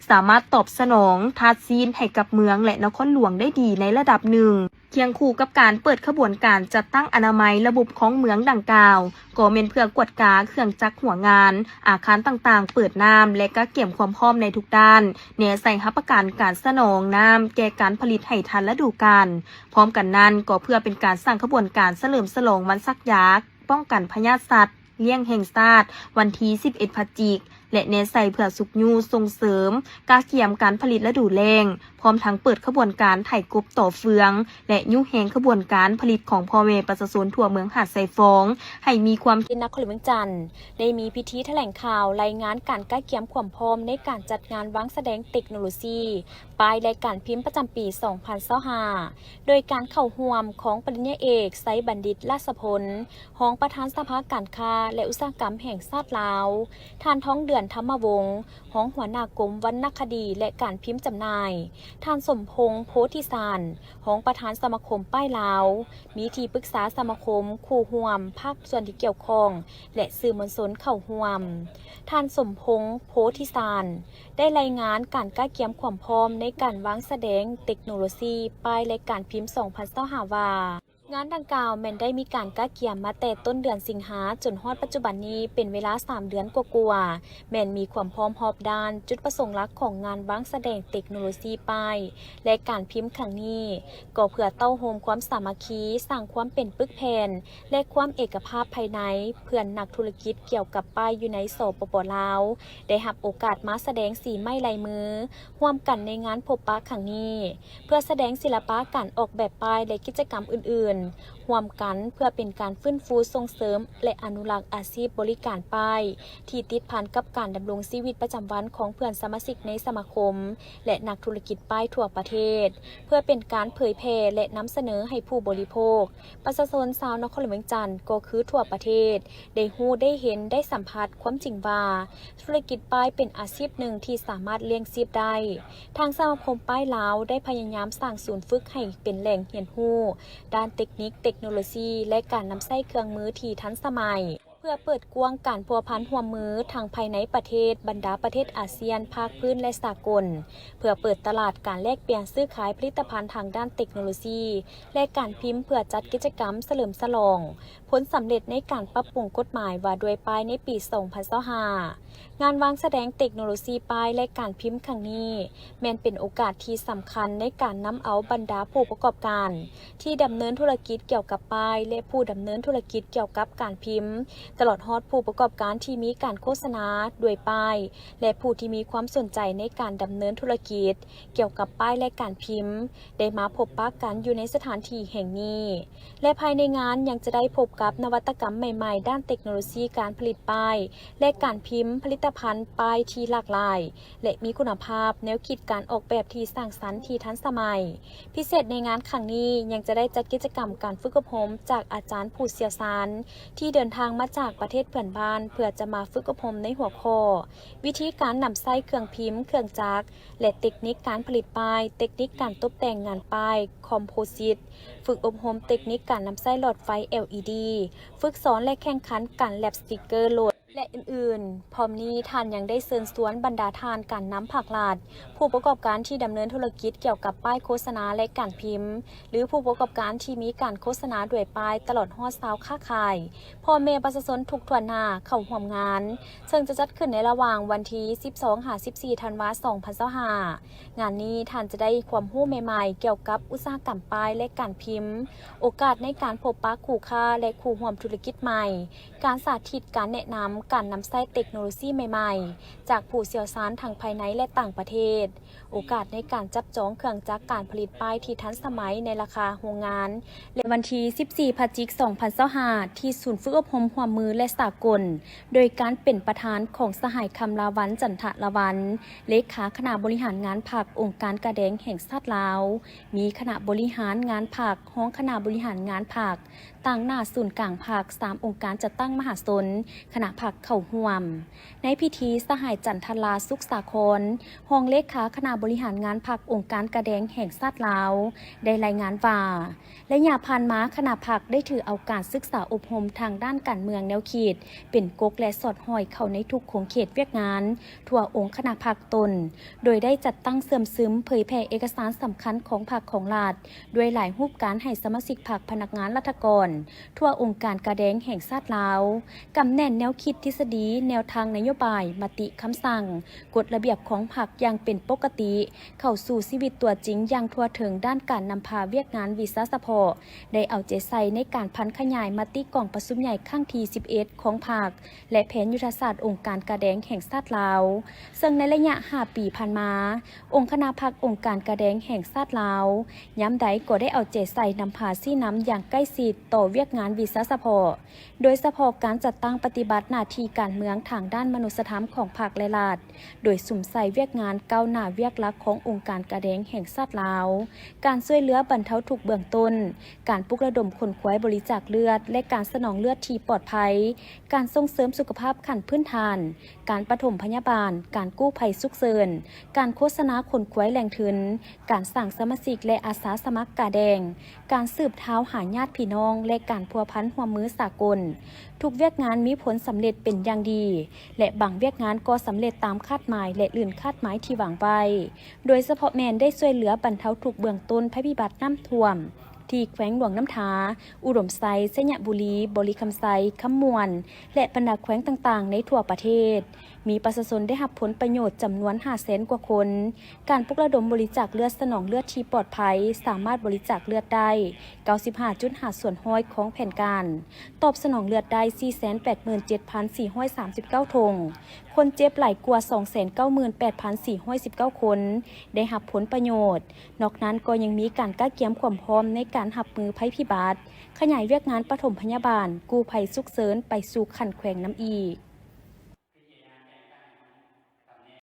ສາມາດຕອບສະໜອງທາດຊີ້ນໃຫ້ກັບເມືອງ ແລະ ນະຄອນຫຼວງໄດ້ດີໃນລະດັບໜຶ່ງ. ຄຽງຄູ່ກັບການເປີດຂະບວນການຈັດຕັ້ງອະນາໄມລະບົບຄອງເມືອງດັ່ງກ່າວ, ກໍແມ່ນເພື່ອກວດກາເຄື່ອງຈັກຫົວງານ, ອາຄານຕ່າງໆ, ເປີດນ້ຳ ແລະ ກະກຽມຄວາມພ້ອມໃນທຸກດ້ານ, ແນໃສ່ຮັບປະກັນການສະໜອງນ້ຳແກ່ການຜະລິດໃຫ້ທັນລະດູການ. ພ້ອມກັນນັ້ນ, ກໍເພື່ອເປັນການສ້າງຂະບວນການສະເຫຼີມສະຫຼອງວັນສັກຢາປ້ອງກັນພະຍາດສັດລ້ຽງແຫ່ງຊາດ ວັນທີສິບເອັດ ພະຈິກ ແລະ ແນໃສ່ເພື່ອຊຸກຍູ້ສົ່ງເສີມກະກຽມການຜະລິດລະດູແລ້ງ, ພ້ອມທັງເປີດຂະບວນການໄຖກົບຕໍເຟືອງ ແລະ ຍູ້ແຮງຂະບວນການຜະລິດຂອງພໍ່ແມ່ປະຊາຊົນທົ່ວເມືອງຫາດຊາຍຟອງ ໃຫ້ມີຄວາມ ທີ່ນະຄອນຫຼວງວຽງຈັນ ໄດ້ມີພິທີຖະແຫຼງຂ່າວລາຍງານການກະກຽມຄວາມພ້ອມໃນການຈັດງານວາງສະແດງເຕັກໂນໂລຊີ ປ້າຍ ແລະ ການພິມປະຈຳປີ ສອງພັນຊາວຫ້າ ໂດຍການເຂົ້າຮ່ວມຂອງປະລິນຍາເອກ ໄຊບັນດິດ ລາຊະພົນ ຮອງປະທານສະພາການຄ້າ ແລະ ອຸດສາຫະກຳແຫ່ງຊາດລາວ, ທ່ານ ທອງເດືອນ ທຳມະວົງ ຮອງຫົວໜ້າກົມວັນນະຄະດີ ແລະ ການພິມຈຳໜ່າຍ, ທ່ານ ສົມພົງ ໂພທິສານ ຮອງປະທານສະມາຄົມປ້າຍລາວ, ມີທີ່ປຶກສາສະມາຄົມ, ຄູ່ຮ່ວມພາກສ່ວນທີ່ກ່ຽວຂ້ອງ ແລະ ສື່ມວນຊົນເຂົ້າຮ່ວມ. ທ່ານ ສົມພົງ ໂພທິສານ ໄດ້ລາຍງານການກະກຽມຄວາມພ້ອມໃນການວາງສະແດງເຕັກໂນໂລຊີ ປ້າຍ ແລະ ການພິມ ສອງພັນຊາວຫ້າ ວ່າ. ງານດັ່ງກ່າວແມ່ນໄດ້ມີການກະກຽມມາແຕ່ຕົ້ນເດືອນສິງຫາຈົນຮອດປັດຈຸບັນນີ້ເປັນເວລາສາມເດືອນກວ່າໆ, ແມ່ນມີຄວາມພ້ອມຮອບດ້ານ. ຈຸດປະສົງຫຼັກຂອງງານວາງສະແດງເຕັກໂນໂລຊີປ້າຍ ແລະ ການພິມຄັ້ງນີ້ ກໍເພື່ອເຕົ້າໂຮມຄວາມສາມັກຄີ, ສ້າງຄວາມເປັນປຶກແຜ່ນ ແລະ ຄວາມເອກະພາບພາຍໃນເພື່ອນນັກທຸລະກິດກ່ຽວກັບປ້າຍຢູ່ໃນ ສປປ ລາວ ໄດ້ຮັບໂອກາດມາສະແດງສີໄມ້ລາຍມືຮ່ວມກັນໃນງານພົບປະຄັ້ງນີ້ ເພື່ອສະແດງສິລະປະການອອກແບບປ້າຍ ແລະ ກິດຈະກຳອື່ນໆ ຮ່ວມກັນ ເພື່ອເປັນການຟື້ນຟູສົ່ງເສີມ ແລະ ອະນຸລັກອາຊີບບໍລິການປ້າຍ ທີ່ຕິດພັນກັບການດຳລົງຊີວິດປະຈຳວັນຂອງເພື່ອນສະມາຊິກໃນສະມາຄົມ ແລະ ນັກທຸລະກິດປ້າຍທົ່ວປະເທດ ເພື່ອເປັນການເຜີຍແຜ່ ແລະ ນຳສະເໜີໃຫ້ຜູ້ບໍລິໂພກ, ປະຊາຊົນຊາວນະຄອນຫຼວງວຽງຈັນ ກໍຄືທົ່ວປະເທດ ໄດ້ຮູ້, ໄດ້ເຫັນ, ໄດ້ສຳຜັດຄວາມຈິງວ່າ ທຸລະກິດປ້າຍເປັນອາຊີບໜຶ່ງທີ່ສາມາດລ້ຽງຊີບໄດ້. ທາງສະມາຄົມປ້າຍລາວໄດ້ພະຍາຍາມສ້າງສູນຝຶກໃຫ້ເປັນແຫຼ່ງຮຽນຮູ້ດ້ານເຕັກນິກ, ເຕັກໂນໂລຊີ ແລະ ການນຳໃຊ້ເຄື່ອງມືທີ່ທັນສະໄໝ ເພື່ອເປີດກວ້າງການພົວພັນຮ່ວມມືທັງພາຍໃນປະເທດ, ບັນດາປະເທດອາຊຽນ, ພາກພື້ນ ແລະ ສາກົນ, ເພື່ອເປີດຕະຫຼາດການແລກປ່ຽນຊື້ຂາຍຜະລິດຕະພັນທາງດ້ານເຕັກໂນໂລຊີ ແລະ ການພິມ ເພື່ອຈັດກິດຈະກຳສະເຫຼີມສະຫຼອງ ຜົນສຳເລັດໃນການປັບປຸງກົດໝາຍວ່າດ້ວຍປ້າຍໃນປີສອງພັນຊາວຫ້າ. ງານວາງສະແດງເຕັກໂນໂລຊີປ້າຍ ແລະ ການພິມຄັ້ງນີ້ ແມ່ນເປັນໂອກາດທີ່ສຳຄັນໃນການນຳເອົາບັນດາຜູ້ປະກອບການທີ່ດຳເນີນທຸລະກິດກ່ຽວກັບປ້າຍ ແລະ ຜູ້ດຳເນີນທຸລະກິດກ່ຽວກັບການພິມ, ຕະຫຼອດຮອດຜູ້ປະກອບການທີ່ມີການໂຄສະນາດ້ວຍປ້າຍ ແລະ ຜູ້ທີ່ມີຄວາມສົນໃຈໃນການດຳເນີນທຸລະກິດກ່ຽວກັບປ້າຍ ແລະ ການພິມ ໄດ້ມາພົບປະກັນຢູ່ໃນສະຖານທີ່ແຫ່ງນີ້ ແລະ ພາຍໃນງານຍັງຈະໄດ້ພົບກັບນະວັດຕະກຳໃໝ່ໆດ້ານເຕັກໂນໂລຊີການຜະລິດປ້າຍ ແລະ ການພິມຜະລິດຕະພັນປ້າຍທີ່ຫຼາກຫຼາຍ ແລະ ມີຄຸນນະພາບ, ແນວຄິດການອອກແບບທີ່ສ້າງສັນທີ່ທັນສະໄໝ. ພິເສດໃນງານຄັ້ງນີ້ຍັງຈະໄດ້ຈັດກິດຈະກຳການຝຶກອົບຮົມຈາກອາຈານຜູ້ຊ່ຽວຊານ ທີ່ເດີນທາງມາຈາກປະເທດເພື່ອນບ້ານ ເພື່ອຈະມາຝຶກອົບຮົມໃນຫົວຂໍ້ ວິທີການນຳໃຊ້ເຄື່ອງພິມ, ເຄື່ອງຈັກ ແລະ ເຕັກນິກການຜະລິດປ້າຍ, ເຕັກນິກການຕົບແຕ່ງງານປ້າຍ, ຄອມໂພຊິດ, ຝຶກອົບຮົມເຕັກນິກການນຳໃຊ້ຫຼອດໄຟ ແອລອີດີ, ຝຶກສອນ ແລະ ແຂ່ງຂັນການແລັບສະຕິກເກີໂຫຼດ ແລະ ອື່ນໆ. ພ້ອມນີ້ທ່ານຍັງໄດ້ເຊີນຊວນບັນດາທ່ານການນຳພາກລັດ, ຜູ້ປະກອບການທີ່ດຳເນີນທຸລະກິດກ່ຽວກັບປ້າຍໂຄສະນາ ແລະ ການພິມ ຫຼື ຜູ້ປະກອບການທີ່ມີການໂຄສະນາດ້ວຍປ້າຍ ຕະຫຼອດຮອດຊາວຄ້າຂາຍ, ພໍ່ແມ່ປະຊາຊົນທຸກທົ່ວໜ້າເຂົ້າຮ່ວມງານ ເຊິ່ງຈະຈັດຂຶ້ນໃນລະຫວ່າງວັນທີສິບສອງຫາສິບສີ່ທັນວາສອງພັນຊາວຫ້າ. ງານນີ້ທ່ານຈະໄດ້ຄວາມຮູ້ໃໝ່ໆກ່ຽວກັບອຸດສາຫະກຳປ້າຍ ແລະ ການພິມ, ໂອກາດໃນການພົບປະຄູ່ຄ້າ ແລະ ຄູ່ຮ່ວມທຸລະກິດໃໝ່, ການສາທິດ, ການແນະນຳ, ການນຳໃຊ້ເຕັກໂນໂລຊີໃໝ່ໆ ຈາກຜູ້ຊ່ຽວຊານທັງພາຍໃນ ແລະ ຕ່າງປະເທດ, ໂອກາດໃນການຈັບຈອງເຄື່ອງຈັກການຜະລິດປ້າຍທີ່ທັນສະໄໝໃນລາຄາໂຮງງານ ແລະ ວັນທີສິບສີ່ພະຈິກສອງພັນຊາວຫ້າ ທີ່ສູນຝຶກອົບຮົມຮ່ວມມື ແລະ ສາກົນ ໂດຍການເປັນປະທານຂອງສະຫາຍ ຄຳລາວັນ ຈັນທະລາວັນ ເລຂາຄະນະບໍລິຫານງານພັກອົງການກາແດງແຫ່ງຊາດລາວ, ມີຄະນະບໍລິຫານງານພັກ, ຮອງຄະນະບໍລິຫານງານພັກ, ຕາງໜ້າສູນກາງພັກ, ສາມອົງການຈັດຕັ້ງມະຫາຊົນ, ຄະນະພັກເຂົ້າຮ່ວມ. ໃນພິທີ, ສະຫາຍ ຈັນທະລາ ສຸກສາຄອນ ຮອງເລຂາຄະນະບໍລິຫານງານພັກອົງການກາແດງແຫ່ງຊາດລາວ ໄດ້ລາຍງານວ່າ ໄລຍະຜ່ານມາ, ຄະນະພັກໄດ້ຖືເອົາການສຶກສາອົບຮົມທາງດ້ານການເມືອງແນວຄິດ ເປັນກົກ ແລະ ສອດຫ້ອຍເຂົ້າໃນທຸກຂົງເຂດວຽກງານທົ່ວອົງຄະນະພັກຕົນ, ໂດຍໄດ້ຈັດຕັ້ງເຊື່ອມຊຶມເຜີຍແຜ່ເອກະສານສຳຄັນຂອງພັກຂອງລັດ ດ້ວຍຫຼາຍຮູບການໃຫ້ສະມາຊິກພັກ, ພະນັກງານລັດຖະກອນ ທົ່ວອົງການກາແດງແຫ່ງຊາດລາວ ກຳແໜ້ນແນວຄິດ, ທິດສະດີ, ແນວທາງນະໂຍບາຍ, ມະຕິຄຳສັ່ງ, ກົດລະບຽບຂອງພັກຢ່າງເປັນປົກກະຕິ, ເຂົ້າສູ່ຊີວິດຕົວຈິງຢ່າງທົ່ວເຖິງດ້ານການນຳພາວຽກງານວິຊາສະເພາະ, ໄດ້ເອົາໃຈໃສ່ໃນການຜັນຂະຫຍາຍມະຕິກອງປະຊຸມໃຫຍ່ຄັ້ງທີສິບເອັດຂອງພັກ ແລະ ແຜນຍຸດທະສາດອົງການກາແດງແຫ່ງຊາດລາວ, ເຊິ່ງໃນໄລຍະຫ້າປີຜ່ານມາ, ອົງຄະນະພັກອົງການກາແດງແຫ່ງຊາດລາວ ຍາມໃດກໍໄດ້ເອົາໃຈໃສ່ນຳພາຊີ້ນຳຢ່າງໃກ້ຊິດຕໍ່ວຽກງານວິຊາສະເພາະ, ໂດຍສະເພາະການຈັດຕັ້ງປະຕິບັດໜ້າທີ່ການເມືອງທາງດ້ານມະນຸດສະທຳຂອງພັກ ແລະ ລັດ, ໂດຍສຸມໃສ່ວຽກງານກ້າວໜ້າວຽກຫຼັກຂອງອົງການກາແດງແຫ່ງຊາດລາວ, ການຊ່ວຍເຫຼືອບັນເທົາທຸກເບື້ອງຕົ້ນ, ການປຸກລະດົມຂົນຂວາຍບໍລິຈາກເລືອດ ແລະ ການສະໜອງເລືອດທີ່ປອດໄພ, ການສົ່ງເສີມສຸຂະພາບຂັ້ນພື້ນຖານ, ການປະຖົມພະຍາບານ, ການກູ້ໄພສຸກເສີນ, ການໂຄສະນາຂົນຂວາຍແຫຼ່ງທຶນ, ການສ້າງສະມາຊິກ ແລະ ອາສາສະໝັກກາແດງ, ການສືບທາວຫາຍາດພີ່ນ້ອງ ແລະ ການພົວພັນຮ່ວມມືສາກົນ. ທຸກວຽກງານມີຜົນສຳເລັດເປັນຢ່າງດີ ແລະ ບາງວຽກງານກໍສຳເລັດຕາມຄາດໝາຍ ແລະ ລື່ນຄາດໝາຍທີ່ວາງໄວ້, ໂດຍສະເພາະແມ່ນໄດ້ຊ່ວຍເຫຼືອບັນເທົາທຸກເບື້ອງຕົ້ນໄພພິບັດນ້ຳຖ້ວມ, ທີ່ແຂວງຫຼວງນ້ຳທາ, ອຸດົມໄຊ, ໄຊຍະບູລີ, ບໍລິຄຳໄຊ, ຄຳມ່ວນ ແລະ ບັນດາແຂວງຕ່າງໆໃນທົ່ວປະເທດ, ມີປະຊາຊົນໄດ້ຮັບຜົນປະໂຫຍດຈຳນວນຫ້າແສນກວ່າຄົນ. ການປຸກລະດົມບໍລິຈາກເລືອດສະໜອງເລືອດທີ່ປອດໄພ, ສາມາດບໍລິຈາກເລືອດໄດ້ເກົ້າສິບຫ້າຈຸດຫ້າສ່ວນຮ້ອຍຂອງແຜນການ, ຕອບສະໜອງເລືອດໄດ້ສີ່ແສນແປດໝື່ນເຈັດພັນສີ່ຮ້ອຍສາມສິບເກົ້າຖົງ, ຄົນເຈັບຫຼາຍກວ່າສອງແສນເກົ້າໝື່ນແປດພັນສີ່ຮ້ອຍສິບເກົ້າຄົນ ໄດ້ຮັບຜົນປະໂຫຍດ. ນອກນັ້ນກໍຍັງມີການກະກຽມຄວາມພ້ອມໃນການຮັບມືໄພພິບັດ, ຂະຫຍາຍວຽກງານປະຖົມພະຍາບານ, ກູ້ໄພສຸກເສີນໄປສູ່ຂັ້ນແຂວງນຳອີກ.